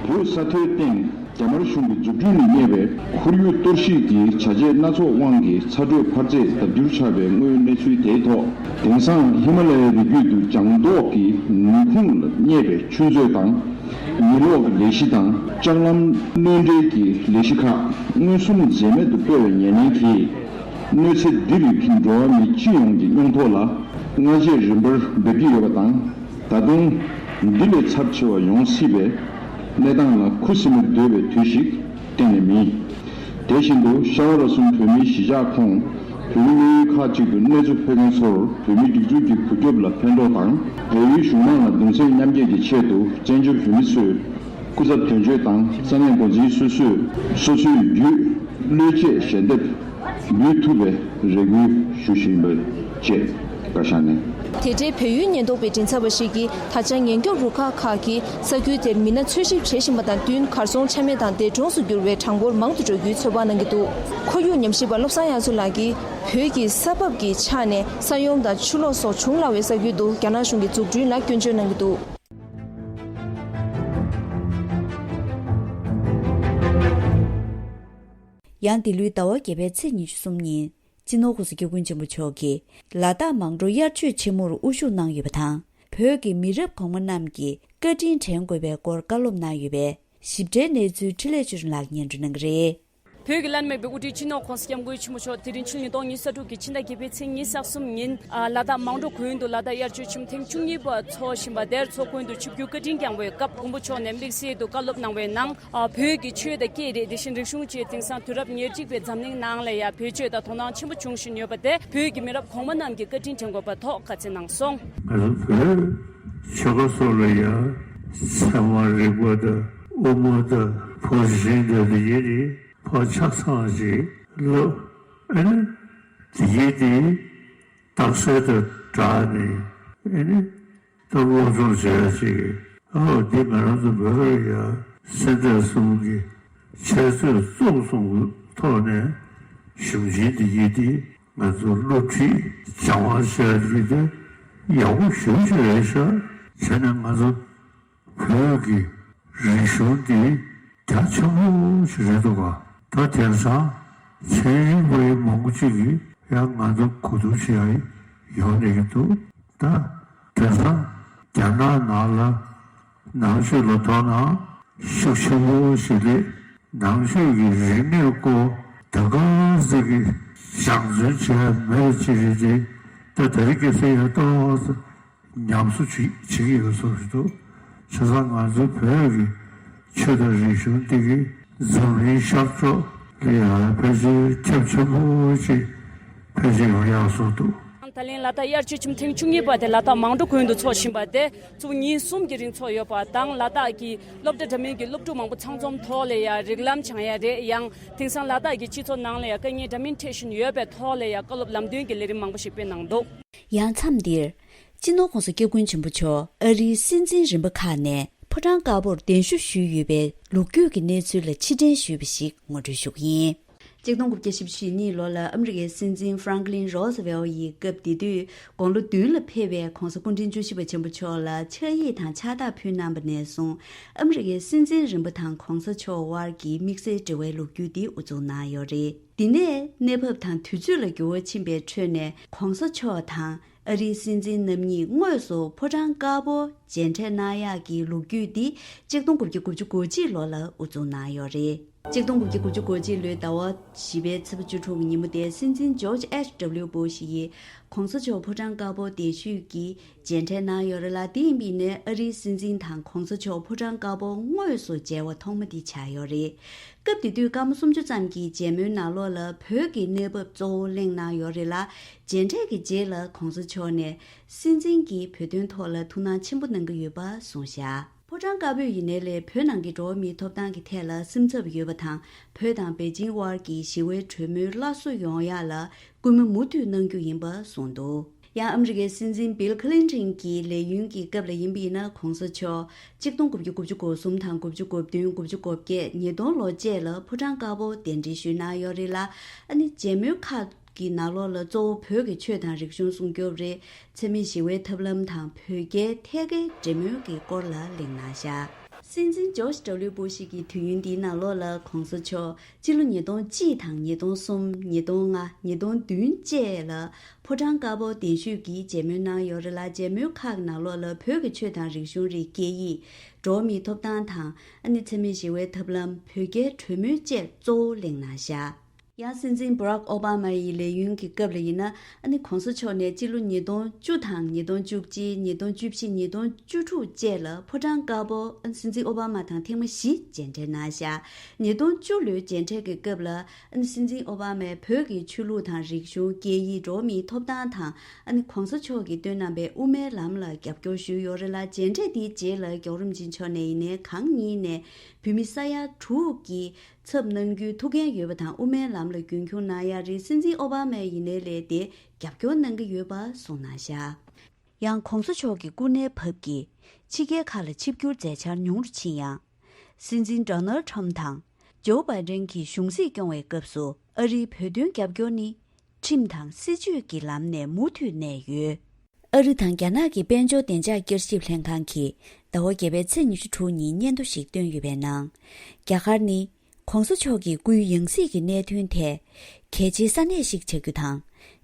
བོད་ས་མཐོའི་སྟེང་རྒྱ་དམར་གཞུང་གི་རྫུ་འཕྲུལ་ནས་བསྙད་པའི་ཁོར་ཡུག་གཏོར་བཤིག་གི་བྱ་བྱེད་སྣ་ཚོགས་དབང་གིས་ཚ་དྲོད་འཕར་ཚད་ལྡབ་འགྱུར་ཆག་པའི་དངོས་ཡོད་གནས་ཚུལ་དེའི་ཐོག་དེང་སང་ཧི་མ་ལ་ཡའི་རི་རྒྱུད་དུ་ལྗང་མདོག་གི་ནུས་ཁུངས་ལ་བསྙད་པའི་ཆུ་མཛོད་དང་། ཉི་གློག་གི་ལས་གཞི་དང་ལྕགས་ལམ་སྣོན་འདྲེན་གྱི་ལས་གཞི་ཁག་མངོན་སུམ་འཛེམས་མེད་དུ་སྤེལ་བའི་ཉེར་ལེན་གྱིས། གནོད་འཚེ་འདི་རིགས་འགྲོ་བ་མི་སྤྱི་ཡོངས་ཀྱི་སྙིང་ཐོག་ལ་སྔ་རྗེས་རིམ་པར་འབེབས་ཀྱི་ཡོད་པ་དང་། ད་དུང་འདི་ལས་ཚབས་ཆེ་བ་ཡོང་སྲིད་པའི་གནས་སྟངས་ལ་ཁུ་སིམ་མེར་སྡོད་པའི་དུས་ཤིག་གཏན་ནས་མིན། དེ་བཞིན་དུ་ཤ་བ་ར་གསུམ་བོད་མིའི་གཞིས་ཆགས་ཁོངས་བོད་མི་གནས་ཡུལ་ཁག་ཅིག་ཏུ་གནས་ཚུལ་ཕོག་མཁན་ཚོར་བོད་མིའི་སྒྲིག་འཛུགས་ཀྱི་གོ་སྐབས་ལ་ཕན་ཐོགས་དང་། བལ་ཡུལ་གཞུང་མང་ལ་གདུང་སེམས་མཉམ་སྐྱེད་ཀྱི་ཆེད་དུ་བཙན་བྱོལ་བོད་མི་ཚོས་སྐུ་ཚབ་དོན་གཅོད་དང་ས་གནས་འགོ་འཛིན་སོ་སོས་སོ་སོའི་བརྒྱུད་བློས་བཅད་ཞལ་འདེབས་འབུལ་ཐུབ་པའི་རེ་སྐུལ་ཞུ་བཞིན་པ་བཅས་བཀའ་ཤག་ནས། དེ་འབྲེལ་བལ་ཡུལ་ཉེན་རྟོག་པའི་མགྲིན་ཚབ་པ་ཞིག་གིས་ད་ཆ་ཉེན་སྐྱོབ་རུ་ཁག་ཁག་གིས་ས་ཁུལ་དེར་མི་སྣ་འཚོལ་ཞིབ་བྱེད་བཞིན་པ་དང་བསྟུན་གར་སོང་ཆ་མེད་དང་འདས་གྲོངས་སུ་གྱུར་བའི་གྲངས་འབོར་མང་དུ་འགྲོ་རྒྱུའི་ཚོད་དཔག་གནང་གི་འདུག་ཁོར་ཡུག་ཉམས་ཞིབ་པ་བློ་བཟང་དབྱངས་མཚོ་ལགས་ཀྱིས་བོད་ཀྱི་ས་བབ་ཀྱི་ཆ་ནས་ས་ཡོམ་དང་ཆུ་ལོག་སོགས་འབྱུང་སླ་བའི་ས་ཁུལ་དུ་རྒྱ་ནག་གཞུང་གི་འཛུགས་སྐྲུན་ལ་སྐྱོན་བརྗོད་གནང་གི་འདུག་ཡང་འདི་ལོའི་ཟླ་བ་བརྒྱད་པའི་ཚེས་ཉི་ཤུ་གསུམ་ཉིན། སྤྱི་ནོར་༸གོང་ས་༸སྐྱབས་མགོན་ཆེན་པོ་མཆོག་གིས་ལ་དྭགས་མང་ཌོ་དབྱར་ཆོས་ཆེན་མོར་དབུ་བཞུགས་གནང་ཡོད་པ་དང་། བོད་ཀྱི་མི་རབས་གོང་མ་རྣམས་ཀྱིས་བཀའ་དྲིན་དྲན་དགོས་པའི་སྐོར་བཀའ་སློབ་གནང་ཡོད་པས། ཞིབ་ཕྲའི་གནས་ཚུལ་འཕྲིན་ལས་ཆོས་སྒྲོན་ལགས་སྙན་སྒྲོན་གནང་གི་རེད། བོད་ཀྱི་བླ་ན་མེད་པའི་དབུ་ཁྲིད་སྤྱི་ནོར་༸གོང་ས་༸སྐྱབས་མགོན་ཆེན་པོ་མཆོག་དེ་རིང་ཕྱི་ལོ་ཉིས་སྟོང་ཉི་ཤུ་རྩ་དྲུག་གི་ཕྱི་ཟླ་བརྒྱད་པའི་ཚེས་ཉི་ཤུ་རྩ་གསུམ་ཉིན། ཨ། ལ་དྭགས་མང་སྒྲོ་དགོན་དུ་ལ་དྭགས་དབྱར་ཆོས་འཆམ་ཐེངས་བཅུ་གཉིས་པ་འཚོགས་བཞིན་པ་དེར་ཚོགས་མགོན་དུ་ཆིབས་བསྒྱུར་བཀའ་དྲིན་བསྐྱངས་པའི་སྐབས། མགོན་པོ་མཆོག་ནས་དམིགས་བསལ་དུ་བཀའ་སློབ་གནང་བའི་ནང་། ཨ། བོད་ཀྱི་ཆོས་དང་སྐད་རིགས། དེ་བཞིན་རིག་གཞུང་བཅས་དེང་སང་དུས་རབས་ཉེར་གཅིག་པའི་འཛམ་གླིང་ནང་ལ་ཡང་བེད་སྤྱོད་དང་དོ་སྣང་ཆེན་པོ་བྱུང་བཞིན་ཡོད་པ་དེ། བོད་ཀྱི་མི་རབས་གོང་མ་རྣམས་ཀྱིས་བཀའ་དྲིན་དྲན་དགོས་པ་ཐོག་བཀའ་སྩལ་གནང་སོང་། ང་ཚོ་བོད་ཆོལ་ཁ་སོགས་ལ་ཡང་ཚད་མ་རིག་པ་དང་དབུ་མ་དང་ཕར་ཕྱིན་དང་དེ་ཡིན་ནི་ཕར་ཆ་ཚང་ཞིག་སློབ། ཨ་ནི་དེ་ཡིན་དེ་རྟགས་གསལ་དང་སྦྲགས་ནས། ཨ་ནི་ད་སློབ་སྦྱོང་བྱེད་ཡ་ཅིག་ཨོ། འདི་ང་རང་ཚོ་བོད་ལ་ཡ་སེམས་ཁྲལ་གསུམ་གྱི་འཆད་རྩོད་རྩོམ་གསུམ་གྱི་ཐོག་ནས་ཞུམ་ཆེན་འདི་ཡིན་དེ། ང་ཚོ་སློབ་ཁྲིད་སྦྱང་བ་བྱེད་ཡ་དེ་ཡག་པོ་ཞེ་པོ་ཅིག་རེད་ཤག་བྱས་ན་ང་ཚོ་བོད་ཀྱི་རིག་གཞུང་འདི་རྒྱ་ཆེན་པོ་ཞིག་རེད་འདུག་ག་ད་དེང་སང་ཚན་རིག་པ་མང་པོ་ཅིག་གིས་ཡང་ང་ཚོ་གོ་བསྡུར་བྱེད་ཡ་ཡོང་བསྡད་ཀྱི་འདུག་ད་དེང་སང་རྒྱ་ནག་ནང་ལ་ནང་ཆོས་ལ་དོ་སྣང་ཤུགས་ཆེན་པོ་ཞིག་སླེབས། ནང་ཆོས་ཀྱི་རིག་གནས་སྐོར་ད་ག་ཟེ་གི་སྦྱང་བརྩོན་བྱས་མེད་ཅི་རེད་དེ། ད་དེ་རིང་ཁ་སང་ཡང་ཏོག་ཙམ་ཉམས་གསོ་བྱེད་བྱེད་ཀྱི་ཡོད་བཟོ་ཞིག་འདུག་བྱས་ཙང་ང་ཚོ་བོད་ཀྱི་ཆོས་དང་རིག་གཞུང་འདི་གི་འཛམ་གླིང་ཤར་ཕྱོགས་ལ་ཡང་ཕལ་ཆེར་ཁྱབ་ཆེན་པོ་ཅིག་ཕལ་ཆེར་ཡོང་ཡག་བཟོ་འདུག་ད་ལན་ལ་དྭགས་དབྱར་ཆོས་འཆམ་ཐེངས་བཅུ་གཉིས་པ་དེ་ལ་དྭགས་མང་སྒྲོ་དགོན་དུ་འཚོགས་བཞིན་པ་དེ་ཚོགས་ཉིན་གསུམ་གྱི་རིང་འཚོགས་ཡོད་པ་དང་། ལ་དྭགས་ཀྱི་སློབ་གྲྭ་འདྲ་མིན་གྱི་སློབ་ཕྲུག་མང་པོ་ཚང་འཛོམས་ཐོག་ལ་ཡང་རིགས་ལམ་སྦྱང་ཡ་རེད། ཡང་དེང་སང་ལ་དྭགས་ཀྱི་སྤྱི་ཚོགས་ནང་ལ་ཡང་དཀའ་ངལ་འདྲ་མིན་འཕྲད་བཞིན་ཡོད་པའི་ཐོག་ལ་ཡང་བཀའ་སློབ་ལམ་སྟོན་གྱི་ལས་རིམ་མང་པོ་ཞིག་སྤེལ་གནང་འདུག་ཡང་མཚམས་འདིར། སྤྱི་ནོར་༸གོང་ས་༸སྐྱབས་མགོན་ཆེན་པོ་མཆོག་ཨ་རིའི་སྲིད་འཛིན་རིམ་པ་ཁག་ནས་ཕོ་བྲང་དཀར་པོར་གདན་ཞུ་ཞུས་ཡོད་པའི་ལོ་རྒྱུས་ཀྱི་གནས་ཚུལ་ལ་ཕྱིར་དྲན་ཞུས་པ་ཞིག་ངོ་སྤྲོད་ཞུ་གི་ཡིན། གཅིག་སྟོང་དགུ་བརྒྱ་བཞི་བཅུ་ཞེ་གཉིས་ལོ་ལ་ཨ་མི་རི་ཀའི་སྲིད་འཛིན་ཧྥ་རང་ཀི་ལིན་རོ་སི་ཝེལ་ཡི་སྐབས། དེ་དུས་དགུང་ལོ་བདུན་ལ་ཕེབས་པའི་༸གོང་ས་སྐུ་ཕྲེང་བཅུ་བཞི་པ་ཆེན་པོ་མཆོག་ལ་ཕྱག་ཡིག་དང་ཕྱག་རྟགས་ཕུལ་གནང་བ་ནས་བཟུང་། ཨ་མི་རི་ཀའི་སྲིད་འཛིན་རིམ་པ་དང་༸གོང་ས་མཆོག་དབར་གྱི་དམིགས་བསལ་འབྲེལ་བའི་ལོ་རྒྱུས་འདི་དབུ་འཛུགས་གནང་ཡོད་རེད། འདི་ནས་གནས་བབ་དང་དུས་ཚོད་ལ་འགྱུར་བ་ཕྱིན་པའི་ཁྲོད་ནས། ༸གོང་ས་མཆོག་དང་ཨ་རིའི་སྲིད་འཛིན་རྣམ་གཉིས་དངོས་སུ་ཕོ་བྲང་དཀར་པོ་མཇལ་འཕྲད་གནང་ཡག་གི་ལོ་རྒྱུས་འདི་གཅིག་སྟོང་དགུ་བརྒྱ་དགུ་བཅུ་གོ་གཅིག་ལོ་ལ་དབུ་འཛུགས་གནང་ཡོད་རེད། གཅིག་སྟོང་དགུ་བརྒྱ་དགུ་བཅུ་གོ་གཅིག་ལོའི་ཟླ་བ་བཞི་པའི་ཚེས་པ་བཅུ་དྲུག་ཉིན་མོ་དེར་སྲིད་འཛིན་ཇོརྗ་ཨེཆ་ཌབ་ལིའུ་སྦུ་ཤི་ཡིས་༸གོང་ས་མཆོག་ཕོ་བྲང་དཀར་པོ་གདན་ཞུས་ཀྱིས་མཇལ་འཕྲད་གནང་ཡོད་རེད་ལ། དེ་ཡིན་པ་ཡིན་ནའི་ཨ་རིའི་སྲིད་འཛིན་དང་༸གོང་ས་མཆོག་ཕོ་བྲང་དཀར་པོ་དངོས་སུ་མཇལ་བ་ཐོག་མ་དེ་ཆགས་ཡོད་རེད། སྐབས་དེ་དུས་སྐར་མ་སུམ་ཅུ་ཙམ་གྱི་མཇལ་མོལ་ནང་ལོགས་ལ་བོད་ཀྱི་གནས་བབ་གཙོ་བོ་གླེང་གནང་ཡོད་རེད་ལ། མཇལ་འཕྲད་ཀྱི་རྗེས་ལ་༸གོང་ས་མཆོག་ནས་སྲིད་འཛིན་གྱིས་བོད་དོན་ཐོག་ལ་ཐུགས་སྣང་ཆེན་པོ་གནང་གི་ཡོད་པ་གསུངས་བཞག་ཕོ་བྲང་དཀར་པོས་ཡིན་ནའི་ལས་བོད་ནང་གི་འགྲོ་བ་མིའི་ཐོབ་ཐང་གི་ཐད་ལ་སེམས་འཚབ་ཡོད་པ་དང་། བོད་དང་པེ་ཅིང་དབར་གྱི་ཞི་བའི་གྲོས་མོལ་སླར་གསོ་ཡོང་ཡག་ལ་སྐུལ་མ་མུ་མཐུད་གནང་རྒྱུ་ཡིན་པ་གསུངས་འདུག་ཡང་ཨ་མི་རི་ཀའི་སྲིད་འཛིན་བིལ་ཁི་ལིན་ཊོན་གྱི་ལས་ཡུན་གྱི་སྐབས་ལ་ཡིན་པ་ཡིན་ན། ༸གོང་ས་མཆོག་གཅིག་སྟོང་དགུ་བརྒྱ་དགུ་བཅུ་གོ་གསུམ་དང་དགུ་བཅུ་གོ་བདུན། དགུ་བཅུ་གོ་བརྒྱད། ཉིས་སྟོང་ལོ་བཅས་ལ་ཕོ་བྲང་དཀར་པོ་གདན་འདྲེན་ཞུས་གནང་ཡོད་རེད་ལ། ཨ་ནི་མཇལ་མོལ་ཁག་གི་ནང་ལོགས་ལ་གཙོ་བོ་བོད་ཀྱི་ཆོས་དང་རིག་གཞུང་སྲུང་སྐྱོབ་རེད། འཚེ་མེད་ཞི་བའི་ཐབས་ལམ་དང་བོད་རྒྱའི་ཐད་ཀའི་འབྲེལ་མོལ་གྱི་སྐོར་ལ་གླེང་གནང་བཞག་སྲིད་འཛིན་ཇོརྗ་ཌབ་ལིའུ་སྦུ་ཤི་གི་དུས་ཡུན་འདིའི་ནང་ལོགས་ལ་༸གོང་ས་མཆོག་སྤྱི་ལོ་ཉིས་སྟོང་གཅིག་དང་ཉིས་སྟོང་གསུམ། ཉིས་སྟོང་ལྔ། ཉིས་སྟོང་བདུན་བཅས་ལ་ཕོ་བྲང་དཀར་པོ་གདན་ཞུས་ཀྱིས་མཇལ་མོལ་གནང་ཡོད་རེད་ལ། མཇལ་མོལ་ཁག་གི་ནང་ལོགས་ལ་བོད་ཀྱི་ཆོས་དང་རིག་གཞུང་རིགས། སྐད་ཡིག་འགྲོ་བ་མིའི་ཐོབ་ཐང་དང་། ཨ་ནི་འཚེ་མེད་ཞི་བའི་ཐབས་ལམ། བོད་རྒྱའི་གྲོས་མོལ་བཅས་གཙོ་བོ་གླེང་གནང་བཞག་ཡང་སྲིད་འཛིན་བྷ་རག་ཨོ་བྷ་མ་ཡི་ལས་ཡུན་གྱི་སྐབས་ལ་ཡིན་ན། ཨ་ནི་༸གོང་ས་མཆོག་ནས་སྤྱི་ལོ་ཉིས་སྟོང་བཅུ་དང་ཉིས་སྟོང་བཅུ་གཅིག་ཉིས་སྟོང་བཅུ་བཞི། ཉིས་སྟོང་བཅུ་དྲུག་བཅས་ལ་ཕོ་བྲང་དཀར་པོ་ཨ་ནི་སྲིད་འཛིན་ཨོ་བྷ་མ་དང་ཐེངས་མ་བཞི་མཇལ་འཕྲད་གནང་བཞག་ཉིས་སྟོང་བཅུ་ལོའི་མཇལ་འཕྲད་ཀྱི་སྐབས་ལ། ཨ་ནི་སྲིད་འཛིན་ཨོ་བྷ་མས་བོད་ཀྱི་ཆོས་ལུགས་དང་རིག་གཞུང་། སྐད་ཡིག་འགྲོ་བ་མིའི་ཐོབ་ཐང་དང་། ཨ་ནི་༸གོང་ས་མཆོག་གིས་བཏོན་གནང་པའི་དབུ་མའི་ལམ་ལ་རྒྱབ་སྐྱོར་ཞུས་ཡོད་རེད་ལ། མཇལ་འཕྲད་དེའི་རྗེས་ལ་རྒྱལ་བ་རིན་པོ་ཆེ་མཆོག་ནས་ཡིན་ནའི་གང་ཉིད་ནས་བོད་མི་ས་ཡ་དྲུག་གི་ཚབ་གནང་རྒྱུའི་ཐུགས་འགན་ཡོད་པ་དང་། དབུ་མའི་ལམ་ལ་རྒྱུན་འཁྱོངས་གནང་ཡ་རེད། སྲིད་འཛིན་ཨོ་བྷ་མས་ཡིན་ནའི་ལས་དེ་རྒྱབ་སྐྱོར་གནང་གི་ཡོད་པ་གསུངས་གནང་བཞག་ཡང་༸གོང་ས་མཆོག་གི་སྐུ་ནའི་བབ་ཀྱིས་ཕྱི་རྒྱལ་ཁག་ལ་ཆིབས་བསྒྱུར་མཛད་འཆར་ཉུང་རུ་ཕྱིན་ཡང་། སྲིད་འཛིན་ཌོ་ནལ་ཁྲམ་དང་ཇོ་བྷའི་ཌེན་གྱིས་གཞུང་སྲིད་སྐྱོང་བའི་སྐབས་སུ་ཨ་རིའི་བོད་དོན་རྒྱབ་སྐྱོར་ནི་ཁྲིམས་དང་སྲིད་ཇུས་ཀྱི་ལམ་ནས་མུ་མཐུད་གནས་ཡོད། ཨ་རི་དང་རྒྱ་ནག་གི་དཔལ་འབྱོར་བདེ་འཇགས་བསྐྱར་ཞིབ་ལྷན་ཁང་གིས་ཟླ་བ་བརྒྱད་པའི་ཚེས་ཉི་ཤུ་དྲུག་ཉིན་སྙན་ཐོ་ཞིག་བཏོན་ཡོད་པའི་ནང་། རྒྱ་གར་ནི་༸གོང་ས་མཆོག་གི་སྐུའི་ཡང་སྲིད་ཀྱི་གནད་དོན་ཐད་གལ་ཆེའི་ས་གནས་ཤིག་ཆགས་རྒྱུ་དང་།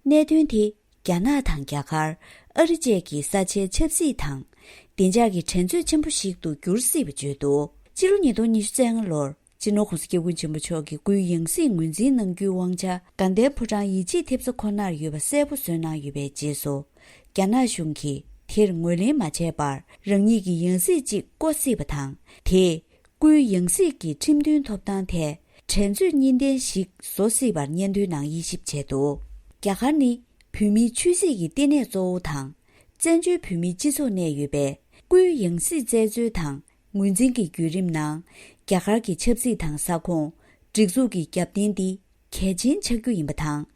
གནད་དོན་དེ་རྒྱ་ནག་དང་རྒྱ་གར། ཨ་རི་བཅས་ཀྱི་ས་ཆའི་ཆབ་སྲིད་དང་བདེ་འཇགས་ཀྱི་འགྲན་རྩོད་ཆེན་པོ་ཞིག་ཏུ་འགྱུར་སྲིད་པ་བརྗོད་འདུག་སྤྱི་ལོ་ཉིས་སྟོང་ཉི་ཤུ་རྩ་ལྔ་ལོར་སྤྱི་ནོར་༸གོང་ས་༸སྐྱབས་མགོན་ཆེན་པོ་མཆོག་གིས་སྐུའི་ཡང་སྲིད་ངོས་འཛིན་གནང་རྒྱུའི་དབང་ཆ་དགའ་ལྡན་ཕོ་བྲང་ཡིད་ཆེས་ཐེབས་རྩ་ཁོ་ནར་ཡོད་པ་གསལ་པོ་བཟོས་གནང་ཡོད་པའི་རྗེས་སུ། རྒྱ་ནག་གཞུང་གིས་དེར་ངོས་ལེན་མ་བྱས་པར་རང་ཉིད་ཀྱི་ཡང་སྲིད་ཅིག་བསྐོ་སྲིད་པ་དང་། དེས་སྐུའི་ཡང་སྲིད་ཀྱི་ཁྲིམས་མཐུན་ཐོབ་ཐང་ཐད་འགྲན་རྩོད་གཉིས་ལྡན་ཞིག་བཟོ་སྲིད་པར་སྙན་ཐོའི་ནང་དབྱེ་ཞིབ་བྱས་འདུག་རྒྱ་གར་ནི་བོད་མིའི་ཆོས་སྲིད་ཀྱི་ལྟེ་གནས་གཙོ་བོ་དང་། བཙན་བྱོལ་བོད་མིའི་སྤྱི་ཚོགས་གནས་ཡོད་པས། སྐུའི་ཡང་སྲིད་བཙལ་འཚོལ་དང་ངོས་འཛིན་གྱི་བརྒྱུད་རིམ་ནང་། རྒྱ་གར་གྱི་ཆབ་སྲིད་དང་ས་ཁོངས། སྒྲིག་འཛུགས་ཀྱི་རྒྱབ་རྟེན་འདི་གལ་ཆེན་ཆགས་རྒྱུ་ཡིན་པ་དང་།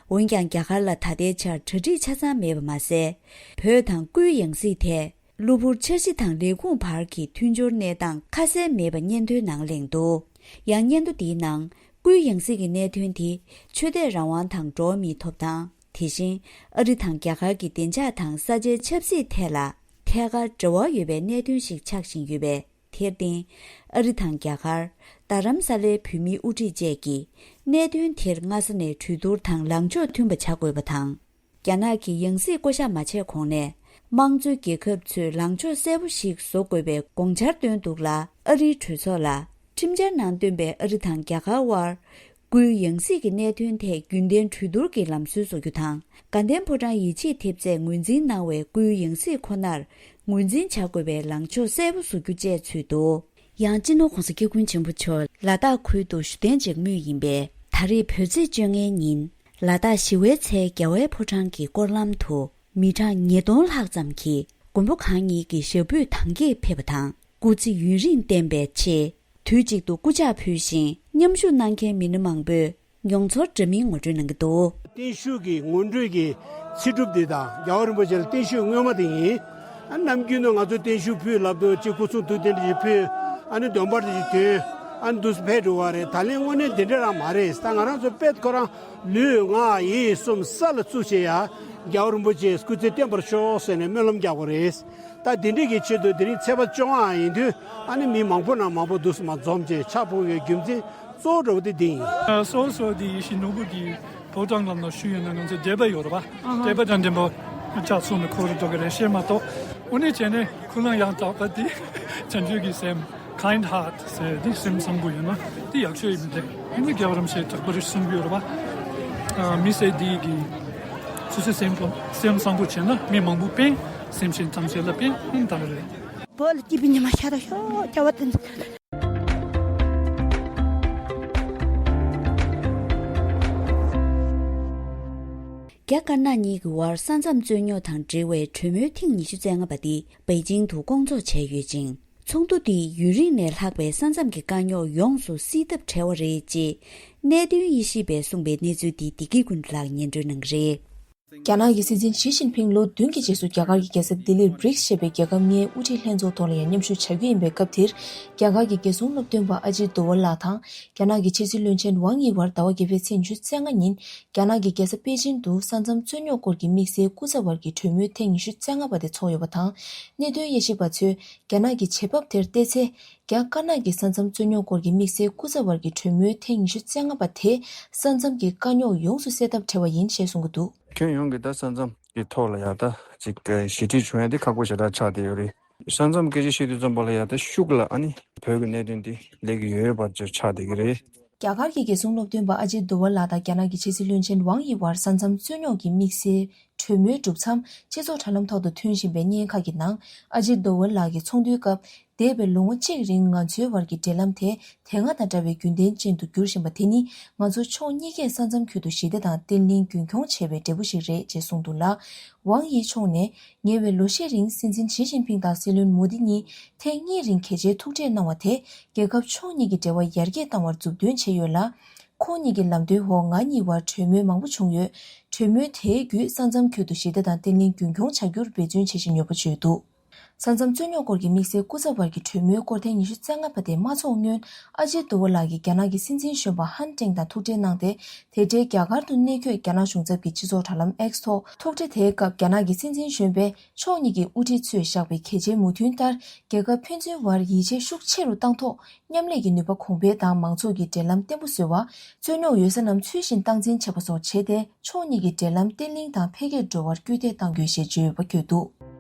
འོན་ཀྱང་། རྒྱ་གར་ལ་ད་ལྟའི་ཆར་གྲ་སྒྲིག་ཆ་ཚང་མེད་པ་མ་ཟད། བོད་དང་སྐུའི་ཡང་སྲིད་ཐད། གློ་བུར་འཆར་གཞི་དང་ལས་ཁུངས་བར་གྱི་མཐུན་སྦྱོར་གནས་སྟངས་ཁ་གསལ་མེད་པ་སྙན་ཐོའི་ནང་གླེང་འདུག་ཡང་སྙན་ཐོ་འདིའི་ནང་། སྐུའི་ཡང་སྲིད་ཀྱི་གནད་དོན་དེ། ཆོས་དད་རང་དབང་དང་འགྲོ་བ་མིའི་ཐོབ་ཐང་། དེ་བཞིན། ཨ་རི་དང་རྒྱ་གར་གྱི་བདེ་འཇགས་དང་ས་ཆའི་ཆབ་སྲིད་ཐད་ལ། ཐད་ཀར་འབྲེལ་བ་ཡོད་པའི་གནད་དོན་ཞིག་ཆགས་བཞིན་ཡོད་པས། དེར་བརྟེན། ཨ་རི་དང་རྒྱ་གར། རྡ་རམ་ས་ལའི་བོད་མིའི་དབུ་ཁྲིད་བཅས་ཀྱིས། གནད་དོན་དེར་སྔ་ས་ནས་གྲོས་བསྡུར་དང་ལངས་ཕྱོགས་མཐུན་པ་བྱ་དགོས་པ་དང་། རྒྱ་ནག་གི་ཡང་སྲིད་བསྐོ་གཞག་མ་བྱས་གོང་ནས། དམངས་གཙོའི་རྒྱལ་ཁབ་ཚོས་ལངས་ཕྱོགས་གསལ་པོ་ཞིག་བཟོ་དགོས་པའི་དགོངས་འཆར་བཏོན་འདུག་ལ། ཨ་རིའི་གྲོས་ཚོགས་ལ། ཁྲིམས་འཆར་ནང་བཏོན་པའི་ཨ་རི་དང་རྒྱ་གར་དབར། སྐུའི་ཡང་སྲིད་ཀྱི་གནད་དོན་ཐད་རྒྱུན་ལྡན་གྲོས་བསྡུར་གྱི་ལམ་སྲོལ་བཟོ་རྒྱུ་དང་། དགའ་ལྡན་ཕོ་བྲང་ཡིད་ཆེས་ཐེབས་རྩས་ངོས་འཛིན་གནང་བའི་སྐུའི་ཡང་སྲིད་ཁོ་ནར་ངོས་འཛིན་བྱ་དགོས་པའི་ལངས་ཕྱོགས་གསལ་པོ་བཟོ་རྒྱུ་བཅས་ཚུད་འདུག་ཡང་སྤྱི་ནོར་༸གོང་ས་༸སྐྱབས་མགོན་ཆེན་པོ་མཆོག་ལ་དྭགས་ཁུལ་དུ་བཞུགས་གདན་འཇགས་མུས་ཡིན་པས། ད་རེས་བོད་ཚེས་བཅོ་ལྔའི་ཉིན། ལ་དྭགས་ཞི་བའི་ཚལ་རྒྱལ་བའི་ཕོ་བྲང་གི་སྐོར་ལམ་དུ། མི་གྲངས་ཉིས་སྟོང་ལྷག་ཙམ་གྱིས་མགོན་པོ་གང་ཉིད་ཀྱི་ཞབས་པུས་དམ་བརྒྱས་ཕེབས་པ་དང་། སྐུ་ཚེ་ཡུན་རིང་བརྟན་པའི་ཆེད། དུས་གཅིག་ཏུ་སྐུ་ཕྱག་ཕུལ་ཞིང་། མཉམ་ཞུགས་གནང་མཁན་མི་སྣ་མང་པོས་མྱོང་ཚོར་འདྲ་མིན་ངོ་སྤྲོད་གནང་གི་འདུག་བརྟན་བཞུགས་ཀྱི་ངོ་སྤྲོད་ཀྱི་ཚེ་སྒྲུབ་འདི་དང་། རྒྱལ་བ་རིན་པོ་ཆེ་ལ་བརྟན་བཞུགས་སྔོན་མ་དེ་ཡིན། ཨ་ནམ་རྒྱུན་དུ་ང་ཚོ་བརྟན་བཞུགས་ཕུལ་ལབ་དུས། གཅིག་སྐུ་གསུང་ཐུགས་རྟེན་འབྲེལ་ཞིག་ཕུལ། ཨ་ནི་འདོན་པ་དེ་ཞིག་འདོན། ཨ་ནི་འདུག་སེ་ཕེབས་འགྲོ་བ་རེད། ད་ལན་དངོས་གནས་འདི་འདྲ་རང་མ་རེད། ད་ང་རང་ཚོ་དཔེ་ཁོ་རང་ལུས་ངག་ཡིད་གསུམ་ས་ལ་བཙུགས་བྱས་ཡ། རྒྱལ་བ་རིན་པོ་ཆེ་སྐུ་ཚེ་བརྟན་པར་ཤོག་ཟེར་ནས་སྨོན་ལམ་རྒྱག་དགོས་རེད། ད་འདི་འདྲས་ཀྱི་ཆེད་དུ་དེ་རིང་ཚེས་པ་བཅོ་ལྔ་ཡིན་དུས། ཨ་ནི་མི་མང་པོ་ནང་མང་པོ་འདུག་སེ་མར་འཛོམས་བྱས་ཕྱག་ཕུལ་བའི་རྒྱུ་མཚན་གཙོ་བོ་འདྲ་བོ་དེ་འདི་ཡིན། སོ་སོ་དེ་ཡིད་བཞིན་ནོར་བུ་གི་ཕོ་བྲང་ལམ་ལ་བཞུགས་ཡོད་ན། ང་ཚོ་འབྲེལ་བ་ཡོད་རེད་པ། ཨ་ཧ། འབྲེལ་བ་དང་ལྡན་པ་ཕྱག་ཚོགས་ནས་འཁོར་འགྲོ་གི་རེད་ཤེས་མ་གཏོགས། དངོས་གནས་བྱས་ནས་ཁོ་རང་ཡང་དག་པ་དེ་བྱང་ཆུབ་ཀྱི་སེམས། kind heart ཟེར་དེ། སེམས་བཟང་པོ་ཡོད་ན་དེ་ཡག་ཤོས་ཡིན་པ་རེད། ཨ་ནི་རྒྱལ་བ་རིན་པོ་ཆེས་གྲགས་པ་རེད་གསུང་གི་ཡོད་རེད་པ། ཨ། མི་སེར་དེ་གི་སོ་སོའི་སེམས་པ། སེམས་བཟང་པོ་བྱས་ན་མི་མང་པོ་ཕན། སེམས་ཅན་ཐམས་ཅད་ལ་ཕན། ཨ་ནི་ད་རེད། བོད་ལ་སྐྱིད་པའི་ཉི་མ་ཤར་ཤོག་རྒྱལ་བ་བསྟན་འཛིན། རྒྱ་དཀར་ནག་གཉིས་ཀྱི་དབར་ས་མཚམས་རྩོད་རྙོག་དང་འབྲེལ་བའི་གྲོས་མོལ་ཐེངས་ཉི་ཤུ་རྩ་ལྔ་པ་དེ་པེ་ཅིང་དུ་བསྐོང་ཚོགས་བྱས་ཡོད་ཅིང་། ཚོགས་འདུ་དེས་ཡུན་རིང་ནས་ལྷག་པའི་ས་མཚམས་ཀྱི་དཀའ་རྙོག་ཡོངས་སུ་སེལ་ཐབས་བྲལ་བ་རེད་ཅེས་གནད་དོན་དབྱེ་ཞིབ་པས་གསུངས་པའི་གནས་ཚུལ་འདི་བདེ་སྐྱིད་ཀུན་ལགས་སྙན་སྒྲོན་གནང་གི་རེད། རྒྱ་ནག་གི་སྲིད་འཛིན་ཞི་ཅིན་ཕིང་ལོ་བདུན་གྱི་རྗེས་སུ་རྒྱ་གར་གྱི་རྒྱལ་ས་ལྡི་ལིར་བྷྲིགས་ཞེས་པའི་རྒྱལ་ཁབ་ལྔའི་དབུ་ཁྲིད་ལྷན་ཚོགས་ཐོག་ལ་ཡང་མཉམ་ཞུགས་བྱ་རྒྱུ་ཡིན་པའི་སྐབས་དེར། རྒྱ་གར་གྱི་རྒྱལ་སྲུང་སློབ་སྟོན་པ་ཨ་ཇིད་དོ་ཝལ་ལགས་དང་རྒྱ་ནག་གི་ཕྱི་སྲིད་བློན་ཆེན་ཝང་དབྱི་བར་ཟླ་བ་བརྒྱད་པའི་ཚེས་ཉི་ཤུ་རྩ་ལྔ་ཉིན། རྒྱ་ནག་གི་རྒྱལ་ས་པེ་ཅིན་དུ་ས་མཚམས་རྩོད་རྙོག་སྐོར་གྱི་དམིགས་བསལ་སྐུ་ཚབ་བར་གྱི་གྲོས་མོལ་ཐེངས་ཉི་ཤུ་རྩ་ལྔ་པ་དེ་ཚོགས་ཡོད་པ་དང་། གནད་དོན་དབྱེ་ཞིབ་པ་ཚོས་རྒྱ་ནག་གི་བྱེད་བབ་དེར་བལྟས་ཚེ། རྒྱ་དཀར་ནག་གི་ས་མཚམས་རྩོད་རྙོག་སྐོར་གྱི་དམིགས་བསལ་སྐུ་ཚབ་བར་གྱི་གྲོས་མོལ་ཐེངས་ཉི་ཤུ་རྩ་ལྔ་པ་དེས་ས་མཚམས་ཀྱི་དཀའ་རྙོག་ཡོངས་སུ་སེལ་ཐབས་བྲལ་བ་ཡིན་ཞེས་གསུང་གི་འདུག། ཁྱོན་ཡོངས་ཀྱི་ད་ས་མཚམས་ཀྱི་ཐོག་ལ་ཡ་ད་ཅིག་ཞི་འགྲིག་བྱུང་ཡ་དེ་ཁག་པོ་ཞེ་དྲག་ཆགས་བསྡད་ཡོད་རེད། ས་མཚམས་སྐད་ཆ་བཤད་དུས་ཙམ་པ་ལ་ཡ་ད་ཤུགས་ལ་ཨ་ནི་བོད་ཀྱི་གནད་དོན་དེ་སླེབས་ཀྱི་ཡོད་པ་ཅིག་ཆགས་བསྡད་ཀྱི་རེད། རྒྱ་གར་གྱི་རྒྱལ་སྲུང་སློབ་སྟོན་པ་ཨ་ཇིད་དོ་ཝལ་ལགས་དང་རྒྱ་ནག་གི་ཕྱི་སྲིད་བློན་ཆེན་ཝང་དབྱི་བར་ས་མཚམས་རྩོད་རྙོག་གི་དམིགས་བསལ་གྲོས་མོལ་གྲུབ་མཚམས་སྤྱི་ཚོགས་དྲ་ལམ་ཐོག་ཏུ་ཐོན་བཞིན་པའི་བརྙན་ཁག་གི་ནང་། ཨ་ཇིད་དོ་ཝལ་ལགས་ཀྱིས་ཚོགས་འདུའི་སྐབས། འདས་པའི་ལོ་ངོ་གཅིག་རིང་ང་ཚོའི་བར་གྱི་འབྲེལ་ལམ་དེ་དེ་སྔ་དང་འདྲ་བའི་རྒྱུན་ལྡན་ཅན་དུ་འགྱུར་བཞིན་པ་དེ་ནི། ང་ཚོ་ཕྱོགས་གཉིས་ཀས་ས་མཚམས་ཁུལ་དུ་ཞི་བདེ་དང་བརྟན་ལྷིང་རྒྱུན་འཁྱོངས་བྱས་པའི་འབྲས་བུ་ཞིག་རེད་ཅེས་གསུངས་འདུག་ལ། ཝང་དབྱི་མཆོག་ནས། ཉེ་བའི་ལོ་ཤས་རིང་སྲིད་འཛིན་ཞི་ཅིན་ཕིང་དང་སྲིད་བློན་མོ་དི་གཉིས་ཐེངས་གཉིས་རིང་གལ་ཆེའི་ཐུག་འཕྲད་གནང་བ་དེས་རྒྱལ་ཁབ་ཕྱོགས་གཉིས་ཀྱི་འབྲེལ་བ་ཡར་རྒྱས་བཏང་བར་མཛུབ་སྟོན་བྱས་ཡོད་ལ། ཁོང་གཉིས་ཀྱི་ལམ་སྟོན་འོག་ང་གཉིས་བར་གྲོས་མོལ་མང་པོ་བྱུང་ཡོད། གྲོས་མོལ་དེའི་བརྒྱུད་ས་མཚམས་ཁུལ་དུ་ཞི་བདེ་དང་བརྟན་ལྷིང་རྒྱུན་འཁྱོངས་བྱ་རྒྱུར་འབད་བརྩོན་བྱེད་བཞིན་ཡོད་པ་བརྗོད་འདུག། ས་མཚམས་རྩོད་རྙོག་སྐོར་གྱི་དམིགས་བསལ་སྐུ་ཚབ་པར་གྱི་གྲོས་མོལ་སྐོར་ཐེངས་ཉི་ཤུ་རྩ་ལྔ་པ་དེ་མ་འཚོགས་སྔོན། ཨ་ཇེ་དུ་ཝ་ལགས་ཀྱིས་རྒྱ་ནག་གི་སྲིད་འཛིན་གཞོན་པ་ཧན་ཀྲེང་དང་ཐུག་འཕྲད་གནང་སྟེ། དེ་འབྲེལ་རྒྱ་གར་དུ་གནས་འཁོད་རྒྱ་ནག་གཞུང་ཚབ་ཀྱི་སྤྱི་ཚོགས་དྲ་ལམ་X་ཐོག་ཐུག་འཕྲད་དེའི་སྐབས། རྒྱ་ནག་གི་སྲིད་འཛིན་གཞོན་པས་ཕྱོགས་གཉིས་ཀྱི་དབུ་ཁྲིད་ཚོས་བཞག་པའི་གལ་ཆེའི་མོས་མཐུན་ལྟར། རྒྱལ་ཁབ་ཕན་ཚུན་བར་ཡིད་ཆེས་ཤུགས་ཆེ་རུ་བཏང་ཐོག་མཉམ་ལས་ཀྱི་ནུས་པ་གོང་འཕེལ་དང་། མང་ཚོགས་ཀྱི་འབྲེལ་ལམ་བརྟན་པོ་བཟོ་བ། རྩོད་རྙོག་ཡོད་ས་རྣམས་ཚུལ་བཞིན་སྟངས་འཛིན་བྱེད་པ་སོགས་བྱས་ཏེ། ཕྱོགས་གཉིས་ཀྱི་འབྲེལ་ལམ་བརྟན་བརླིང་དང་འཕེལ་རྒྱས་འགྲོ་བར་སྐུལ་འདེད་གཏང་རྒྱུའི་ཞེས་བརྗོད་ཡོད་པ་བཀོད་འདུག།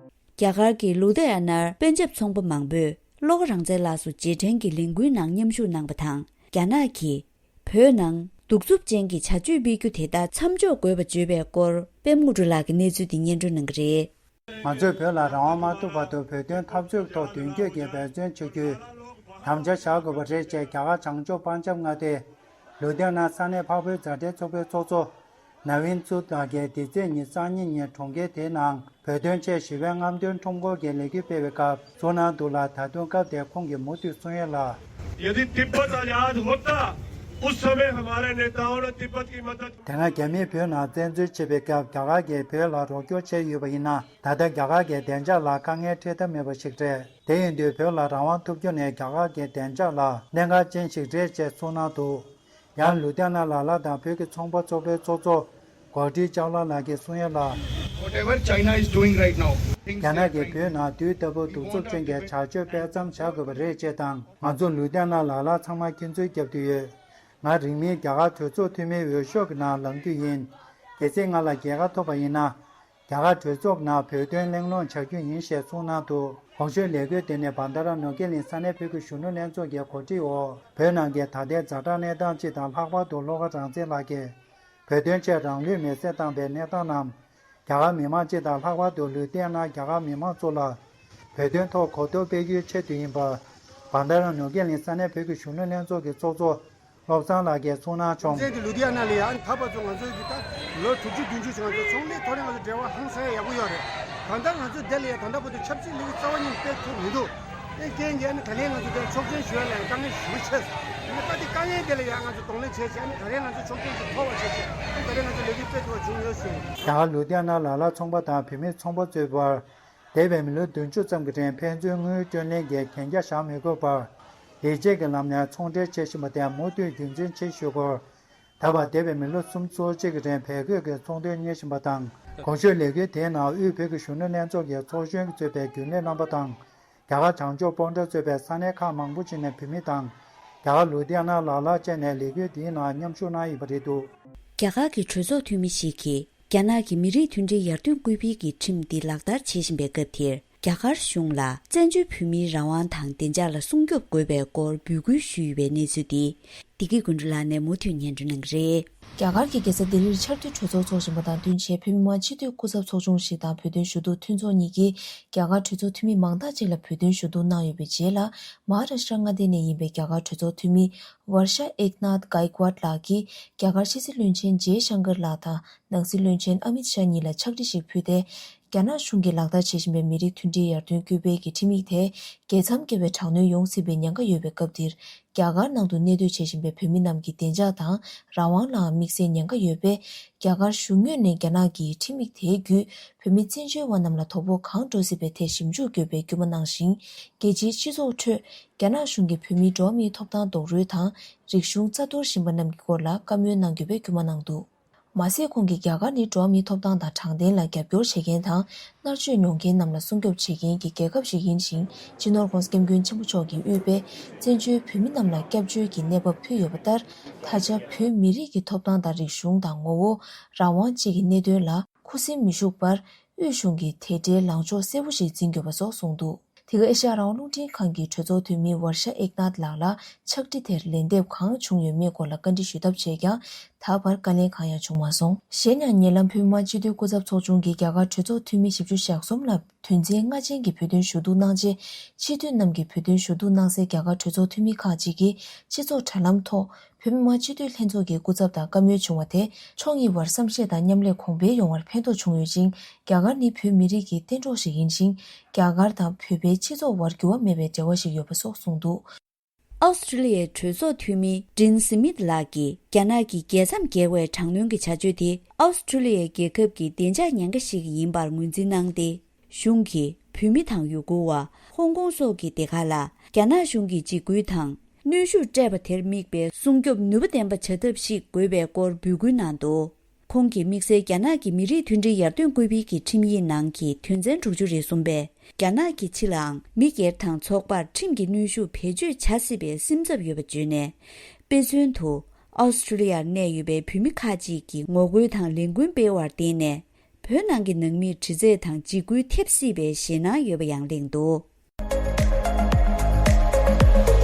རྒྱ་གར་གྱི་ལུ་དྷི་ཡ་ནར་པན་ཇབ་ཚོང་པ་མང་པོས་བློ་དགའ་རང་བཙན་ལགས་སུ་རྗེས་དྲན་གྱི་ལས་འགུལ་ནང་མཉམ་ཞུགས་གནང་བ་དང་། རྒྱ་ནག་གིས་བོད་ནང་གདུག་རྩུབ་ཅན་གྱི་བྱ་སྤྱོད་སྤེལ་རྒྱུ་དེ་དག་མཚམས་འཇོག་དགོས་པ་བརྗོད་པའི་སྐོར། པད་མ་དངོས་གྲུབ་ལགས་ཀྱིས་གནས་ཚུལ་འདི་སྙན་སྒྲོན་གནང་གི་རེད། ང་ཚོས་བོད་ལ་རང་དབང་མ་ཐོབ་བར་དུ་བོད་དོན་འཐབ་རྩོད་ཐོག་མདུན་སྐྱོད་ཀྱིས་འབད་བརྩོན་བྱེད་རྒྱུའི་དམ་བཅའ་བཞག་དགོས་པ་རེད་ཅེས། རྒྱ་གར་བྱང་ཕྱོགས་པན་ཇབ་མངའ་སྡེའི་ལུ་དྷི་ཡ་ན་ས་གནས་འཕགས་བོད་མཛའ་འབྲེལ་ཚོགས་པའི་ཚོགས་གཙོ་ན་ཝིན་སུད་ལགས་ཀྱིས་འདི་ཚེས་ཉི་ཤུ་རྩ་གཉིས་ཉིན་གྲོང་ཁྱེར་དེའི་ནང་བོད་དོན་ཆེད་ཞི་བའི་རྔམ་སྟོན་ཁྲོམ་སྐོར་གྱི་ལས་འགུལ་སྤེལ་བའི་སྐབས་གསུངས་གནང་འདུག་ལ། ད་དུང་སྐབས་དེར་ཁོང་གིས་མུ་མཐུད་གསུང་ཡ་ལ། यदि तिब्बत आजाद होता, उस समय हमारे नेताओं ने तिब्बत की मदद དེ་སྔ་རྒྱ་མིས་བོད་ནང་བཙན་འཛུལ་བྱེད་པའི་སྐབས་རྒྱ་གར་གྱིས་བོད་ལ་རོགས་སྐྱོར་བྱས་ཡོད་པ་ཡིན་ན། ད་ལྟ་རྒྱ་གར་གྱི་བདེ་འཇགས་ལ་དཀའ་ངལ་འཕྲད་ཐབས་མེད་པ་ཞིག་རེད། དེ་ཡིན་དུས་བོད་ལ་རང་དབང་ཐོབ་རྒྱུ་ནི་རྒྱ་གར་གྱི་བདེ་འཇགས་ལ་གནད་འགག་ཅན་ཞིག་རེད་ཅེས་གསུངས་གནང་འདུག། ཡང་ལུ་དྷི་ཡ་ན་ལ་ལ་དང་བོད་ཀྱི་ཚོང་པ་ཚོགས་པའི་ཚོགས་གཙོ་གོ་ཏི་ཅཱ་ལ་ལགས་ཀྱིས་གསུང་ཡ་ལ། Whatever China is doing right now, རྒྱ་ནག་གིས་བོད་ནང་དུས་ལྟ་བུ་གདུག་རྩུབ་ཅན་གྱི་བྱ་སྤྱོད་སྤེལ་མཚམས་བཞག་དགོས་པ་རེད་ཅེས་དང་། ང་ཚོ་ལུ་དྷི་ཡ་ན་ལ་ལ་ཚང་མ་སྐྱིད་འཛུལ་བརྒྱབ་བསྡད་ཡོད། ང་རིང་མིན་རྒྱ་གར་གྲོས་ཚོགས་འཐུས་མིའི་འོས་ཤོག་གི་ནང་ལངས་རྒྱུ་ཡིན། གལ་སྲིད་ང་ལ་རྒྱལ་ཁ་ཐོབ་པ་ཡིན་ན། རྒྱ་གར་གྲོས་ཚོགས་ནང་བོད་དོན་གླེང་སློང་བྱ་རྒྱུ་ཡིན་ཞེས་གསུངས་གནང་འདུག། གོང་ཞུས་ལས་འགུལ་དེ་ནི་བན་དྷ་ར་ནོར་གྷི་ལིང་ས་གནས་བོད་ཀྱི་གཞོན་ནུ་ལྷན་ཚོགས་ཀྱི་གོ་སྒྲིག་འོག་བོད་ནང་གི་ད་ལྟའི་ཛ་དྲག་གནས་སྟངས་སྤྱི་དང་། ལྷག་པར་དུ་བློ་དགའ་རང་བཙན་ལགས་ཀྱིས་བོད་དོན་ཆེད་རང་ལུས་མེར་སྲེག་བཏང་བའི་གནས་སྟངས་རྣམས། རྒྱ་གར་མི་མང་སྤྱི་དང་། ལྷག་པར་དུ་ལུ་དྷི་ཡ་ན་རྒྱ་གར་མི་མང་ཚོ་ལ་བོད་དོན་ཐོག་གོ་རྟོགས་སྤེལ་རྒྱུའི་ཆེད་དུ་ཡིན་པ། བན་དྷ་ར་ནོར་གྷི་ལིང་ས་གནས་བོད་ཀྱི་གཞོན་ནུ་ལྷན་ཚོགས་ཀྱི་ཚོགས་གཙོ་བློ་བཟང་ལགས་ཀྱིས་གསུངས་གནང་བྱུང་། ང་ཚོའི་གི་ལུ་དྷི་ཡ་ན་ལ་ཡང་ད་བར་དུ་ང་ཚོའི་གི་ད་ལོ་དྲུག་ཅུ་བདུན་ཅུ་ཞིག་ང་ཚོ་ཚོང་ལས་ཐོག་ནས་ང་ཚོ་འབྲེལ་བ་ཧང་སང་ཡག་པོ་ཡོད་རེད། ད་ལྟ་ང་ཚོ་དེ་ལ་ཡང་ད་ལྟ་བར་དུ་ཆབ་སྲིད་ལས་འགུལ་རྩ་བ་ཉིད་སྤེལ་ཐུབ་མི་འདུག། ཨེ་རྐྱེན་གྱིས་ཨ་ནི་ད་ལན་ང་ཚོ་དེར་ཆོག་མཆན་ཞུ་ཡ་ལ་ཡང་དཀའ་ངལ་ཞེ་པོ་འཕྲད་སོང་། ཨ་ནི་ད་དེ་དཀའ་ངལ་དེ་ལ་ཡང་ང་ཚོ་གདོང་ལེན་བྱས་བྱས། ཨ་ནི་ད་ལན་ང་ཚོ་ཆོག་མཆན་ཞིག་ཐོབ་པ་བྱས་བྱས། ཨ་ནི་ད་ལན་ང་ཚོ་ལས་འགུལ་སྤེལ་ཐུབ་པ་བྱུང་ཡོད་ཟེར། རྒྱ་གར་ལུ་དྷི་ཡ་ན་ལ་ལ་ཚོང་པ་དང་བུད་མེད་ཚོང་པ་གཙོས་པར། འདས་པའི་མི་ལོ་བདུན་ཅུ་ཙམ་གྱི་རིང་ཕན་ཚུན་དངུལ་སྤྲོད་ལེན་གྱི་གན་རྒྱ་བཞག་མི་དགོས་པར། ཡིག་ཆས་ཀྱི་ལམ་ནས་ཚོང་འབྲེལ་བྱེད་བཞིན་པ་དེ་མུ་མཐུད་རྒྱུན་འཛིན་བྱེད་ཞུ་སྐོར། ད་བར་འདས་པའི་མི་ལོ་སུམ་ཅུ་སོ་གཅིག་གི་རིང་བལ་གོས་ཀྱི་ཚོང་དོན་གཉེར་བཞིན་པ་དང་། གོང་ཞུས་ལས་འགུལ་དེའི་ནང་དབུས་བོད་ཀྱི་གཞོན་ནུ་ལྷན་ཚོགས་ཀྱི་ཚོགས་གཞོན་གཙོས་པའི་རྒྱུན་ལས་རྣམ་པ་དང་། རྒྱ་གར་བྱང་ཕྱོགས་སྤོན་ཊ་གཙོས་པའི་ས་གནས་ཁག་མང་པོ་ཞིག་ནས་བུད་མེད་དང་། རྒྱ་གར་ལུ་དྷི་ཡ་ན་ལ་ལ་བཅས་ནས་ལས་འགུལ་འདིའི་ནང་མཉམ་ཞུགས་གནང་ཡོད་པ་རེད་འདུག། རྒྱ་གར་གྱི་གྲོས་ཚོགས་འཐུས་མི་ཞིག་གིས། རྒྱ་ནག་གི་མི་རིགས་མཐུན་སྒྲིལ་ཡར་ཐོན་སྐུལ་སྤེལ་གྱི་ཁྲིམས་འདི་ལག་བསྟར་བྱེད་བཞིན་པའི་སྐབས་དེར། རྒྱ་གར་གཞུང་ལ་བཙན་བྱོལ་བོད་མིའི་རང་དབང་དང་བདེ་འཇགས་ལ་སྲུང་སྐྱོབ་དགོས་པའི་སྐོར་འབོད་སྐུལ་ཞུས་ཡོད་པའི་གནས་ཚུལ་འདི། བདེ་སྐྱིད་དགུ་འབྲུ་ལགས་ནས་མུ་མཐུད་སྙན་སྒྲོན་གནང་གི་རེད། རྒྱ་གར་གྱི་རྒྱལ་ས་ལྡི་ལིར་འཆར་དུས་གྲོས་ཚོགས་འཚོགས་བཞིན་པ་དང་བསྟུན་ཆེད། བོད་མི་མང་སྤྱི་འཐུས་སྐུ་ཚབ་ཚོགས་ཆུང་ཞིག་དང་བོད་དོན་ཞུ་གཏུག་མཐུན་ཚོགས་གཉིས་ཀྱིས་རྒྱ་གར་གྲོས་ཚོགས་འཐུས་མི་མང་དག་ཅིག་ལ་བོད་དོན་ཞུ་གཏུག་གནང་ཡོད་པའི་རྗེས་ལ། མ་ཧཱ་རཱ་ཤྲ་མངའ་སྡེ་ནས་ཡིན་པའི་རྒྱ་གར་གྲོས་ཚོགས་འཐུས་མི་ཝར་ཤ་ཨེག་ནཱཐ་གྷའི་ཀ་ཝཱད་ལགས་ཀྱིས་རྒྱ་གར་ཕྱི་སྲིད་བློན་ཆེན་ཇེ་ཤང་ཀར་ལགས་དང་། ནང་སྲིད་བློན་ཆེན་ཨ་མིད་ཤཱ་གཉིས་ལ་ཕྱག་བྲིས་ཤིག་ཕུལ་ཏེ། རྒྱ་ནག་གཞུང་གིས་ལག་བསྟར་བྱེད་བཞིན་པའི་མི་རིགས་མཐུན་སྒྲིལ་ཡར་ཐོན་སྐུལ་སྤེལ་གྱི་ཁྲིམས་ཡིག་དེ། རྒྱལ་མཚམས་བརྒལ་བའི་དྲག་གནོན་ཡོང་སྲིད་པའི་ཉེན་ཁ་ཡོད་པའི་སྐབས་འདིར། རྒྱ་གར་ནང་དུ་གནས་སྡོད་བྱེད་བཞིན་པའི་བོད་མི་རྣམས་ཀྱི་བདེ་འཇགས་དང་རང་དབང་ལའང་དམིགས་བསལ་ཉེན་ཁ་ཡོད་པས། རྒྱ་གར་གཞུང་ངོས་ནས་རྒྱ་ནག་གི་ཁྲིམས་ཡིག་དེའི་བརྒྱུད། བོད་མི་བཙན་བྱོལ་བ་རྣམས་ལ་དོ་ཕོག་གང་འགྲོ་སྲིད་པའི་ཐད་ཞིབ་འཇུག་དགོས་པའི་སྐུལ་མ་གནང་ཞིང་། རྒྱལ་སྤྱིའི་སྤྱི་ཚོགས་ཁྲོད། རྒྱ་ནག་གཞུང་གིས་བོད་མིའི་འགྲོ་བ་མིའི་ཐོབ་ཐང་རྡོག་རོལ་དང་། རིག་གཞུང་རྩ་གཏོར་བཞིན་པ་རྣམས་ཀྱི་སྐོར་ལ་བཀའ་མོལ་གནང་དགོས་པའི་སྐུལ་མ་གནང་འདུག། མ་ཟད། ཁོང་གིས་རྒྱ་གར་ནི་འགྲོ་བ་མིའི་ཐོབ་ཐང་དང་དྲང་བདེན་ལ་རྒྱབ་སྐྱོར་བྱེད་མཁན་དང་། མནར་གཅོད་མྱོང་མཁན་རྣམས་ལ་སྲུང་སྐྱོབ་བྱེད་མཁན་གྱི་རྒྱལ་ཁབ་ཞིག་ཡིན་ཞིང་། སྤྱི་ནོར་༧གོང་ས་༧སྐྱབས་མགོན་ཆེན་པོ་མཆོག་གིས་དབུས་པའི་བཙན་བྱོལ་བོད་མི་རྣམས་ལ་སྐྱབས་བཅོལ་གྱི་གནས་བབ་ཕུལ་ཡོད་པ་ལྟར། ད་ཆ་བོད་མི་རིགས་ཀྱི་ཐོབ་ཐང་དང་། རིག་གཞུང་དང་། ངོ་བོ། རང་དབང་བཅས་ཀྱི་གནད་དོན་ལ་ཁུ་སིམ་མི་བཞུགས་པར། དབུས་གཞུང་གིས་དེ་འབྲེལ་ལངས་ཕྱོགས་གསལ་པོ་ཞིག་འཛིན་དགོས་པ་སོགས་གསུངས་འདུག། དེ་ག་ཨེ་ཤ་ཡ་རང་དབང་རླུང་འཕྲིན་ཁང་གི་གྲོས་ཚོགས་འཐུས་མི་ཝར་ཤ་ཨེག་ནཱཐ་ལགས་ལ་ཕྱག་བྲིས་དེར་ལན་འདེབས་གང་བྱུང་ཡོད་མེད་སྐོར་ལ་བཀའ་འདྲི་ཞུས་ཐབས་བྱས་ཀྱང་། ད་བར་བཀའ་ལན་གང་ཡང་བྱུང་མ་སོང་། གཞན་ཡང་། ཉེ་ལམ་བོད་མི་མང་སྤྱི་འཐུས་སྐུ་ཚབ་ཚོགས་ཆུང་གིས་རྒྱ་གར་གྲོས་ཚོགས་འཐུས་མི་བཞི་བཅུ་ཞེ་གསུམ་ལ་དོན་ཚན་ལྔ་ཅན་གྱི་བོད་དོན་ཞུ་གཏུག་གནང་རྗེས། སྤྱི་འཐུས་རྣམས་ཀྱིས་བོད་དོན་ཞུ་གཏུག་གནང་སའི་རྒྱ་གར་གྲོས་ཚོགས་འཐུས་མི་ཁག་ཅིག་གིས་སྤྱི་ཚོགས་དྲ་ལམ་ཐོག་བོད་མི་མང་སྤྱི་འཐུས་ལྷན་ཚོགས་ཀྱི་སྐུ་ཚབ་དང་བཀའ་མོལ་བྱུང་བ་དེ། ཕྱོགས་གཉིས་བར་བསམ་ཤེས་དང་མཉམ་ལས་གོང་འཕེལ་ཡོང་བར་ཕན་ཐོགས་བྱུང་ཡོད་ཅིང་། རྒྱ་གར་ནི་བོད་མི་རིགས་ཀྱི་གཏན་གྲོགས་ཤིག་ཡིན་ཞིང་། རྒྱ་གར་དང་བོད་པའི་སྤྱི་ཚོགས་བར་འགྱུར་བ་མེད་པའི་འབྲེལ་བ་ཞིག་ཡོད་པ་སོགས་གསུངས་འདུག། ཨོ་སི་ཀྲི་ལི་ཡའི་གྲོས་ཚོགས་འཐུས་མི་ཌིན་སི་མིད་ལགས་ཀྱིས། རྒྱ་ནག་གི་རྒྱལ་མཚམས་བརྒལ་བའི་དྲག་གནོན་གྱི་བྱ་སྤྱོད་དེ། ཨོ་སི་ཀྲི་ལི་ཡའི་རྒྱལ་ཁབ་ཀྱི་བདེ་འཇགས་ཉེན་ཁ་ཞིག་ཡིན་པར་ངོས་འཛིན་གནང་སྟེ། གཞུང་གིས་ བུད་མེད་དང་ཡུ་གུར་བ། ཧོང་ཀོང་སོགས་ཀྱི་སྡེ་ཁག་ལ་རྒྱ་ནག་གཞུང་གིས་འཇིགས་སྐུལ་དང་གནོན་ཤུགས་སྤྲད་པ་དེར་དམིགས་པའི་སྲུང་སྐྱོབ་ནུས་པ་ལྡན་པ་བྱ་ཐབས་ཤིག་དགོས་པའི་སྐོར་འབོད་སྐུལ་གནང་འདུག་ཁོང་གིས་དམིགས་བསལ་རྒྱ་ནག་གི་མི་རིགས་མཐུན་སྒྲིལ་ཡར་ཐོན་སྐུལ་སྤེལ་གྱི་ཁྲིམས་ཡིག་ནང་གི་དོན་ཚན་དྲུག་ཅུ་རེ་གསུམ་པས། རྒྱ་ནག་གི་ཕྱི་ལའང་མི་སྒེར་དང་ཚོགས་པར་ཁྲིམས་ཀྱི་གནོན་ཤུགས་བེད་སྤྱོད་བྱ་སྲིད་པའི་སེམས་འཚབ་ཡོད་པ་བརྗོད་ནས། དཔེ་མཚོན་དུ། ཨོ་སི་ཀྲི་ལི་ཡར་གནས་ཡོད་པའི་བོད་མི་ཁག་ཅིག་གིས་ངོ་རྒོལ་དང་ལས་འགུལ་སྤེལ་བར་བརྟེན་ནས། བོད་ནང་གི་ནང་མིར་དྲི་རྩད་དང་འཇིགས་སྐུལ་ཐེབས་སྲིད་པའི་ཞེད་སྣང་ཡོད་པ་ཡང་གླེང་འདུག་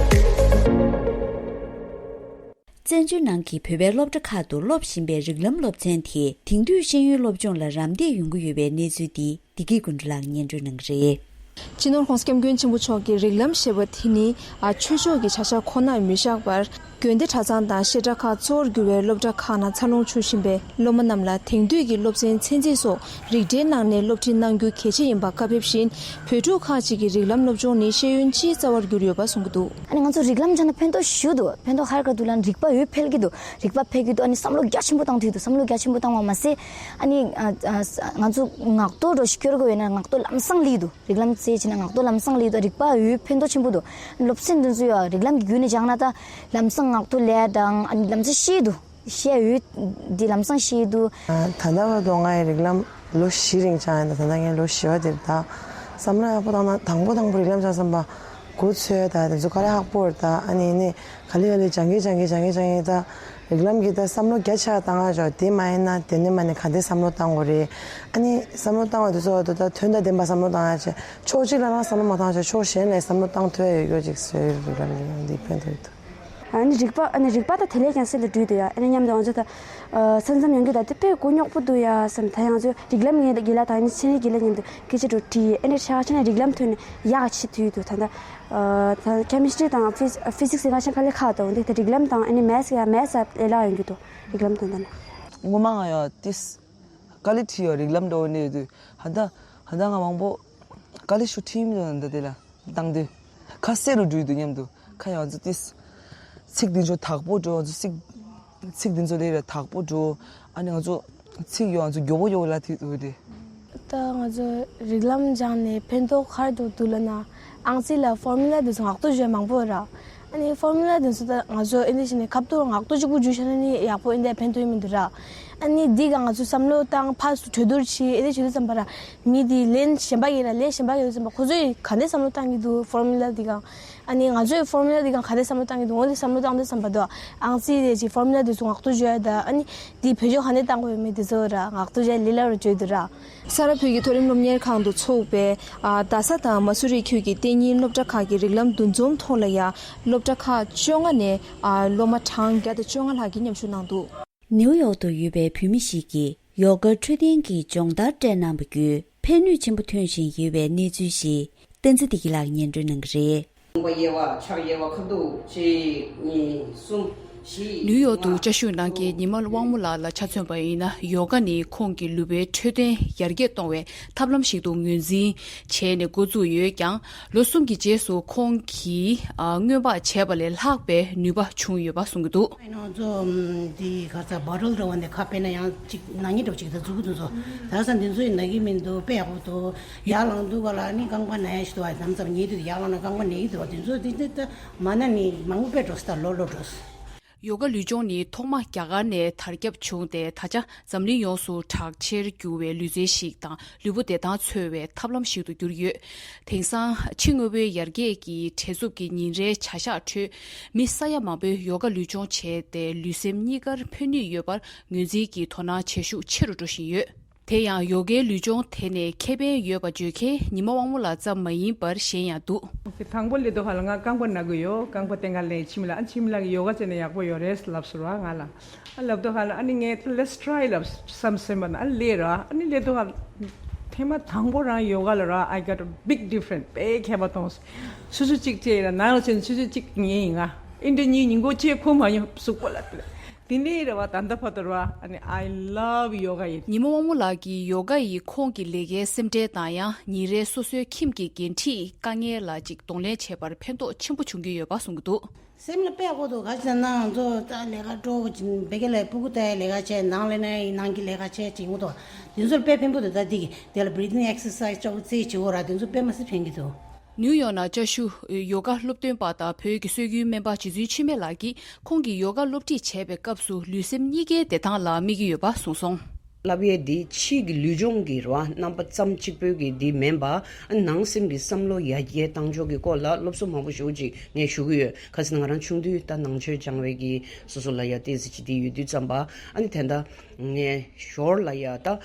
བཙན་བྱོལ་ནང་གི་བོད་པའི་སློབ་གྲྭ་ཁག་ཏུ་སློབ་བཞིན་པའི་རིགས་ལམ་སློབ་ཚན་དེ་དེང་དུས་ཤེས་ཡོན་སློབ་སྦྱོང་ལ་རམ་འདེགས་ཡོང་གི་ཡོད་པའི་གནས་ཚུལ་འདི་བདེ་སྐྱིད་ཀུན་གྲོལ་ལགས་སྙན་སྒྲོན་གནང་གི་རེད། སྤྱི་ནོར་༸གོང་ས་༸སྐྱབས་མགོན་ཆེན་པོ་མཆོག་གིས་རིགས་ལམ་ཞེས་པ་དེ་ནི་ཨ་ཆོས་ཕྱོགས་ཀྱི་བྱ་གཞག་ཁོ་ནར་མི་བཞག་པར། དགོན་སྡེ་གྲྭ་ཚང་དང་བཤད་གྲྭ་ཁག་གཙོ་བོར་གྱུར་བའི་སློབ་གྲྭ་ཁག་ནང་འཚར་ལོངས་བྱུང་བཞིན་པའི་སློབ་མ་རྣམས་ལ་དེང་དུས་ཀྱི་སློབ་ཚན་ཚན་རྩིས་སོགས་རིགས་འགྲེའི་ནང་ནས་སློབ་ཁྲིད་གནང་རྒྱུ་གལ་ཆེ་ཡིན་པ་བཀའ་ཕེབས་བཞིན། བོད་ཕྲུག་ཁག་ཅིག་གིས་རིགས་ལམ་སློབ་སྦྱོང་ནི་ཤེས་ཡོན་སྤྱིའི་རྩ་བར་གྱུར་ཡོད་པ་གསུངས་ཀྱི་འདུག་ཨ་ནི་ང་ཚོ་རིགས་ལམ་སྦྱངས་ན་ཕན་ཐོགས་ཞེ་པོ་འདུག་ཕན་ཐོགས་ཧ་ལས་པ་འདུག་ལ། ཨ་ནི་རིག་པ་འོད་འཕེལ་གྱི་འདུག་རིག་པ་འཕེལ་གྱི་འདུག་ཨ་ནི་བསམ་བློ་རྒྱ་ཆེན་པོ་བཏང་ཐུབ་ཀྱི་འདུག་བསམ་བློ་རྒྱ་ཆེན་པོ་བཏང་བ་མ་ཟད། ཨ་ནི་ཨ་ཨ་ང་ཚོ་ངག་ཐོག་འགྲོ་ཞིག་སྐྱོར་དགོས་ཡོད་ན་ངག་ཐོག་ལམ་སང་སླེབས་ཀྱི་འདུག་རིགས་ལམ་རྩལ་བྱས་ན་ངག་ཐོག་ལམ་སང་སླེབས་དང་རིག་པ་འོད་ཕན་ཐོགས་ཆེན་པོ་འདུག་སློབ་ཚན་འདི་ཚོ་ཡང་རིགས་ལམ་གྱི་བརྒྱུད་ནས་སྦྱངས་ན་ད་ལམ་སང་ངག་ཐོག་ལས་དང་ཨ་ནི་ལམ་སང་ཤེས་འདུག་ཤེས་འོད་འདི་ལམ་སང་ཤེས་འདུག་ད་ལྟ་བར་དུ་ང་ཡི་རིགས་ལམ་ལོ་བཞི་རིང་སྦྱངས་ཡིན། ད་ད་ལྟ་ངའི་ལོ་བཞི་པ་དེར་ད་བསམ་བློ་ཡག་པོ་བཏང་ན་དང་པོ་དང་པོ་རིགས་ལམ་སྦྱངས་བསམ་པ་འགོ་ཚོས་ད་དེ་ཚོ་དཀའ་ལས་ཁག་པོ་རེད། ད་ཨ་ནི་ནི་ག་ལེ་ག་ལེ་སྦྱང་གི་སྦྱང་གི་སྦྱང་གི་སྦྱང་གི་ད། རིགས་ལམ་གྱི་ད་བསམ་བློ་རྒྱ་ཆེ་བཏང་ང་ཅོ་དེ་མ་ཡིན་ན་དེ་ནས་མ་ནས་ག་འདྲ་བསམ་བློ་བཏང་དགོས་རེད། ཨ་ནི་བསམ་བློ་བཏང་བ་དེ་ཚོ་ད་ད་དོན་དང་ལྡན་པ་བསམ་བློ་བཏང་ཡ་ཆེ་ཕྱོགས་གཅིག་ལ་རང་བསམ་བློ་མ་བཏང་ཆེ་ཕྱོགས་གཞན་ལ་བསམ་བློ་བཏང་ཐུབ་ཡ་ཡོད་རྒྱུ་ཅིག་བཟོས་ཡོད། རིགས་ལམ་ཡོང་འདི་ཕན་ཐོགས་ཡོད་དོ། ཨ་ནི་རིག་པ་ཨ་ནི་རིག་པ་ད་དེ་ལས་ཀྱང་སེམས་ལ་འགྲོ་གི་འདུག་ཡ། ཨ་ནི་མཉམ་དུ་ང་ཚོ་ད་ཨ་ས་མཚམས་ཡོང་གི་ད་དེ་དཔེ་མགོ་རྙོག་པོ་འདུག་ཡ་བསམ། ད་ཡང་ང་ཚོ་རིགས་ལམ་ངེད་ད་དགེ་ལགས་དང་ཨ་ནི་ཚན་རིག་དགེ་ལགས་མཉམ་དུ་སྐད་ཆ་འགྲོ་དྲིས་ཨ་ནི་ཆ་ཆ་ནས་རིགས་ལམ་ཐོན་ནས་ཡག་ཆེ་ཐུབ་ཡོད་དོ། ད་ད། ཨ་ད་ཁེ་མི་སི་ཊི་རི་དང་ཕི་ཕི་སིག་སི་ཁ་ཤས་དཀའ་ལས་ཁག་འདུག་འདི་ད་རིགས་ལམ་དང་ཨ་ནི་མེ་ཐི་སི་ཡ་མེ་ཐི་སི་ཡ་ལས་སླ་ཡོང་རྒྱུ་འདུག་རིགས་ལམ་དང་ད་ནི། ངོ་མ་ང་ཡང་ཏིས་དཀའ་ལས་ཁྲིད་ཡོད། རིགས་ལམ་འགྲོ་ནས་དུས་ཧ་ད་ཧ་ད་ང་མང་པོ་དཀའ་ལས་ཤུགས་ཁྲིད་མི་འདུག་འདི་དེ་ལ་བཏང་དུས་ཁ་གསལ་རུ་འགྲོ་ཡི་འདུག་མཉམ་དུ་ཁ་ཡང་ཚོ་ཏིས་ཚིག་འདི་ཚོ་དག་པོ་འགྲོ་ཚོ་ཚིག་ཚིག་འདི་ཚོ་ལས་ར་དག་པོ་འགྲོ། ཨ་ནི་ང་ཚོ་ཚིག་ཡོད་ང་ཚོ་མགྱོགས་པོ་མགྱོགས་པོ་ལ་ཐིག་འདུག་དེ། ད་ང་ཚོ་རིགས་ལམ་སྦྱངས་ནས་ཕན་ཐོགས་ག་རེ་འདུག་འདུག་ལབ་ན། ཨང་རྩིས་ལ་ཕོར་མུ་ལ་དེ་ཚོ་ངག་ཐོག་བརྗོད་མང་པོ་ར། ཨ་ནི་ཕོར་མུ་ལ་དེ་ཚོ་ད་ང་ཚོ་ཨེ་འདི་བྱས་ནས་ཁ་ཐོག་ངག་ཐོག་གཅིག་པུ་བརྗོད་བྱས་ན་ནི་ཡག་པོ་ཨེ་འདི་ཕན་ཐོགས་ཡོད་མི་འདུག་ར། ཨ་ནི་འདི་ག་ང་ཚོ་བསམ་བློ་བཏང་ཕར་ཚུར་གྲོས་བསྡུར་བྱས་ཨེ་འདི་བྱེད་དུས་ཙམ་པ་ར། མི་དེ་ལན་གཞན་པ་ཡིན་ར་ལན་གཞན་པ་ཡོད་ཙམ་པ་ཁོ་ཚོས་ག་འདྲས་བསམ་བློ་བཏང་གི་འདུག་ཕོར་མུ་ལ་འདི་ག་ཨ་ནི་ང་ཚོའི་ཕོར་མུ་ལ་འདི་ག་ག་འདྲས་བསམ་བློ་བཏང་གི་འདུག་འོ་འདི་བསམ་བློ་བཏང་དུས་ཙམ་པ་དོ། ཨང་རྩིས་དེ་ཅིག་ཕོར་མུ་ལ་དེ་ཚོ་ངག་ཐོག་བརྗོད་ཡ་ད་ཨ་ནི་འདི་བེད་སྤྱོད་ག་འདྲས་བཏང་དགོས་ཡོད་མེད་དེ་ཚོ་ར་ངག་ཐོག་བརྗོད་ཡ་ལས་སླ་རུ་བརྗོད་འདུག་ར། ས་རཱ་བོད་ཀྱི་མཐོ་རིམ་སློབ་གཉེར་ཁང་དུ་ཚོགས་པའི་ཨ་རྡ་ས་དང་མ་སུ་རི་ཁུལ་གྱི་གཏན་ཉིན་སློབ་གྲྭ་ཁག་གི་རིགས་ལམ་འདུ་འཛོམས་ཐོག་ལ་ཡ་སློབ་གྲྭ་ཁག་བཅོ་ལྔ་ནས་ཨ་སློབ་མ་གྲངས་བརྒྱ་དང་བཅོ་ལྔ་ལྷག་གིས་མཉམ་ཞུགས་གནང་འདུག་ནེའུ་ཡོག་ཏུ་ཡོད་པའི་བོད་མི་ཞིག་གིས་ཡོ་ག་འཕྲོད་བསྟེན་གྱི་སྦྱོང་བརྡར་སྤྲད་གནང་བ་བརྒྱུད་ཕན་ནུས་ཆེན་པོ་ཐོན་བཞིན་ཡོད་པའི་གནས་ཚུལ་ཞིག་བསྟན་འཛིན་བདེ་སྐྱིད་ལགས་སྙན་སྒྲོན་གནང་གི་རེད། ལུང་པ་དབྱེ་བ་ཕྱག་དབྱེ་བ་ཁ་ཐུག་གཅིག་གཉིས་གསུམ་བཞི། ནིའུ་ཡོག་ཏུ་བཅའ་བཞུགས་གནང་མཁན་ཉི་མ་དབང་མོ་ལགས་ལ་ཆ་མཚོན་པ་ཡིན་ན། ཡོ་ག་ནི་ཁོང་གི་ལུས་པོའི་འཕྲོད་བསྟེན་ཡར་རྒྱས་གཏོང་བའི་ཐབས་ལམ་ཞིག་ཏུ་ངོས་འཛིན་བྱས་ནས་འགོ་བཙུགས་ཡོད་ཀྱང་། ལོ་གསུམ་གྱི་རྗེས་སུ་ཁོང་གིས་ཨ་སྔོན་དཔག་བྱས་པ་ལས་ལྷག་པའི་ནུས་པ་བྱུང་ཡོད་པ་གསུངས་ཀྱི་འདུག་ང་ཚོ་འདི་ག་ཚ་བ་རོལ་འགྲོ་བ་འདི་ཁ་དཔེར་ན་ཡང་གཅིག་ན་ནིང་འགྲོ་གཅིག་ད་འཛུགས་ཀྱི་འདུག་ཚོ། ད་ས་འདི་ཚོ་ཡིན་ན་གི་མི་འདུག་དཔེ་ཡག་པོ་འདུག་ཡར་ལངས་དུས་ག་ལ་ནི་རྐང་པ་ན་ཡ་ཞིག་འདུག་བ། དམ་ཙམ་ཉལ་དུས་ཡར་ལངས་ན་རྐང་པ་ན་གི་འདུག་བ། དེ་ཚོ་དེ་དེ་ད་མ་ན་ནི་མང་པོ་དཔེ་འགྲོ་སྲིད། ད་ལོ་ལོ་འགྲོ་སྲིད། ཡོ་ག་ལུས་སྦྱོང་ནི་ཐོག་མ་རྒྱ་གར་ནས་དར་ཁྱབ་བྱུང་སྟེ། ད་ཆ་འཛམ་གླིང་ཡོངས་སུ་གྲགས་ཆེར་གྱུར་བའི་ལུས་རྩལ་ཞིག་དང་། ལུས་པོ་བདེ་ཐང་འཚོལ་བའི་ཐབས་ལམ་ཞིག་ཏུ་གྱུར་ཡོད། དེང་སང་ཕྱི་དངོས་པོའི་ཡར་རྒྱས་ཀྱི་བྲེལ་འཚུབ་ཀྱི་ཉིན་རེའི་བྱ་གཞག་ཁྲོད། མི་ས་ཡ་མང་པོས་ཡོ་ག་ལུས་སྦྱོང་བྱས་ཏེ། ལུས་སེམས་གཉིས་ཀར་ཕན་ནུས་ཡོད་པར་ངོས་འཛིན་གྱིས་དོ་སྣང་བྱེད་ཤུགས་ཆེ་རུ་འགྲོ་བཞིན་ཡོད། དེ་ཡང་ཡོ་གའི་ལུས་སྦྱོང་དེ་ནས་ཁེ་ཕན་ཡོད་པ་བརྗོད་མཁན་ཉི་མ་དབང་མོ་ལགས་ཙམ་མ་ཡིན་པར་གཞན་ཡང་འདུག་དེ་དང་པོ་སླེབས་དུས་ཧ་ལ་ང་རྐང་པ་ན་གི་ཡོད། རྐང་པ་སྟེང་ག་ལེན་ཕྱི་མི་ལ་ཨ་ཕྱི་མི་ལ་ཡོ་ག་བྱས་ན་ཡག་པོ་ཡོད་རེད་ལབ་སོང་ར། ང་ལ་ཨ་ལབ་དུས་ཧ་ལ་ཨ་ནི་ངས་let's try ལབ་བསམ་སེམས་པ་ན་ཨ་སླེབས་ར། ཨ་ནི་སླེབས་དུས་ཧ་ལ་ཐེངས་མ་དང་པོ་རང་ཡོ་ག་ལ་ར། I got a big difference. དཔེ་ཁྱད་པར་མཐོང་སོང་། ཆུ་ཚོད་གཅིག་བྱས་ཡིན་ན་ནང་ལ་ཕྱིན་ཆུ་ཚོད་གཅིག་ཉལ་ཡིན་ང་། ཨིན་དྲ་གཉིས་ཉིན་གུང་ཆེ་ཁོ་མ་ཡོང་གཟུགས་པོ་ལ། དེ་འདྲའི་རེད་བ། ད་ལྟ་བར་དུ་རེད་བ། ཨ་ནི་I love yoga ཡིན། ཉི་མ་དབང་མོ་ལགས་ཀྱིས་ཡོ་ག་ཡིས་ཁོང་གི་ལས་ཀའི་སེམས་ཁྲལ་དང་ཡང་ཉིན་རེའི་སོ་སོའི་ཁྱིམ་གྱི་འགན་འཁྲིའི་དཀའ་ངལ་ལ་ཅིག་གདོང་ལེན་བྱས་པར་ཕན་ཐོགས་ཆེན་པོ་བྱུང་གི་ཡོད་པ་གསུང་གི་འདུག། སེམས་ལ་དཔེ་ཡག་པོ་འདུག། ག་ཅི་ན་ང་ཚོ་ད་ལས་ཀ་འགྲོ་བ་ཅིན་བེ་གེ་ལ་སྤུ་གུ་ལྟ་ཡ་ལས་ཀ་བྱས། ནང་ལས་ན་ཡིན་ནང་གི་ལས་ཀ་བྱས་ཅིག་ཡོང་གི་འདུག། དེ་ཚོར་དཔེ་ཕན་པོ་འདུག། ད་འདི་གི་དེ་ལ་breathing exercise ཅོག་ཙེ་བྱེད་འོ་ར། དེ་ཚོ་དཔེ་མ་སྲིད་ཕན་གི་འདུག། ནིའུ་ཡོག་ནང་བཅའ་བཞུགས་ཡོ་ག་སློབ་སྟོན་པ་དང་བོད་ཀྱི་སྲོལ་རྒྱུན་སྨན་པ་རྗེ་བཙུན་འཆི་མེད་ལགས་ཀྱིས་ཁོང་གིས་ཡོ་ག་སློབ་ཁྲིད་བྱས་པའི་སྐབས་སུ་ལུས་སེམས་གཉིས་ཀའི་བདེ་ཐང་ལ་དམིགས་ཀྱི་ཡོད་པ་གསུངས་སོང་། བསླབ་ཡས་འདི་ཕྱིའི་གི་ལུས་སྦྱོང་གི་རེད་བ། རྣམ་པ་ཙམ་གཅིག་པོའི་གི་འདི་མིན་པ། ཨ་ནང་སེམས་ཀྱི་བསམ་བློ་ཡར་རྒྱས་བཏང་ཕྱོགས་ཀྱི་སྐོར་ལ་སློབ་གསོ་མང་པོ་ཞེ་པོ་ཅིག་ངས་ཞུ་གི་ཡོད། ག་ཟེར་ན་ང་རང་ཆུང་དུས་ད་ནང་ཆོས་སྦྱང་བའི་གི་སོ་སོ་ལ་ཡ་ཏོག་ཙམ་ཅིག་འདི་ཡོད་དུས་ཙམ་པ། ཨ་ནི་དེ་འདྲ་ངས་ཞོར་ལ་ཡ་ད་ཨ་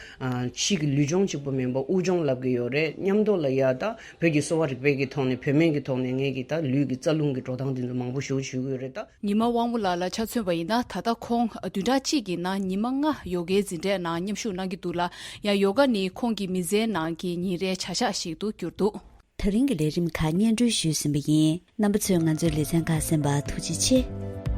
ཕྱིའི་གི་ལུས་སྦྱོང་གཅིག་པོ་མིན་པ་དབུགས་སྦྱོང་བསླབ་གི་ཡོད་རེད། མཉམ་དུ་ལ་ཡ་ད་བོད་ཀྱི་གསོ་བ་རིག་པའི་གི་ཐོག་ནས་བོད་སྨན་གྱི་ཐོག་ནས་ངས་གི་ད་ལུས་ཀྱི་རྩ་རླུང་གི་འགྲོ་སྟངས་འདི་ཚོ་མང་པོ་ཞེ་པོ་ཞུ་གི་ཡོད་རེད་ད། ཉི་མ་དབང་མོ་ལགས་ལ་ཆ་མཚོན་པ་ཡིན་ན། ད་ལྟ་ཁོང་བདུན་ཕྲག་གཅིག་གི་ནང་ཉི་མ་ལྔ་ཡོ་གའི་འཛིན་གྲྭའི་ནང་མཉམ་ཞུགས་གནང་གི་འདུག་ལ། ཡང་ཡོ་ག་ནི་ཁོང་གི་མི་ཚེའི་ནང་གི་ཉིན་རེའི་བྱ་གཞག་ཞིག་ཏུ་གྱུར་འདུག། ད་རིང་གི་ལས་རིམ་ཁག་སྙན་སྒྲོན་ཞུས་ཟིན་པ་ཡིན། རྣམ་པ་ཚོས་ང་ཚོའི་ལེ་ཚན་ཁག་གསན་པར་ཐུགས་རྗེ་ཆེ།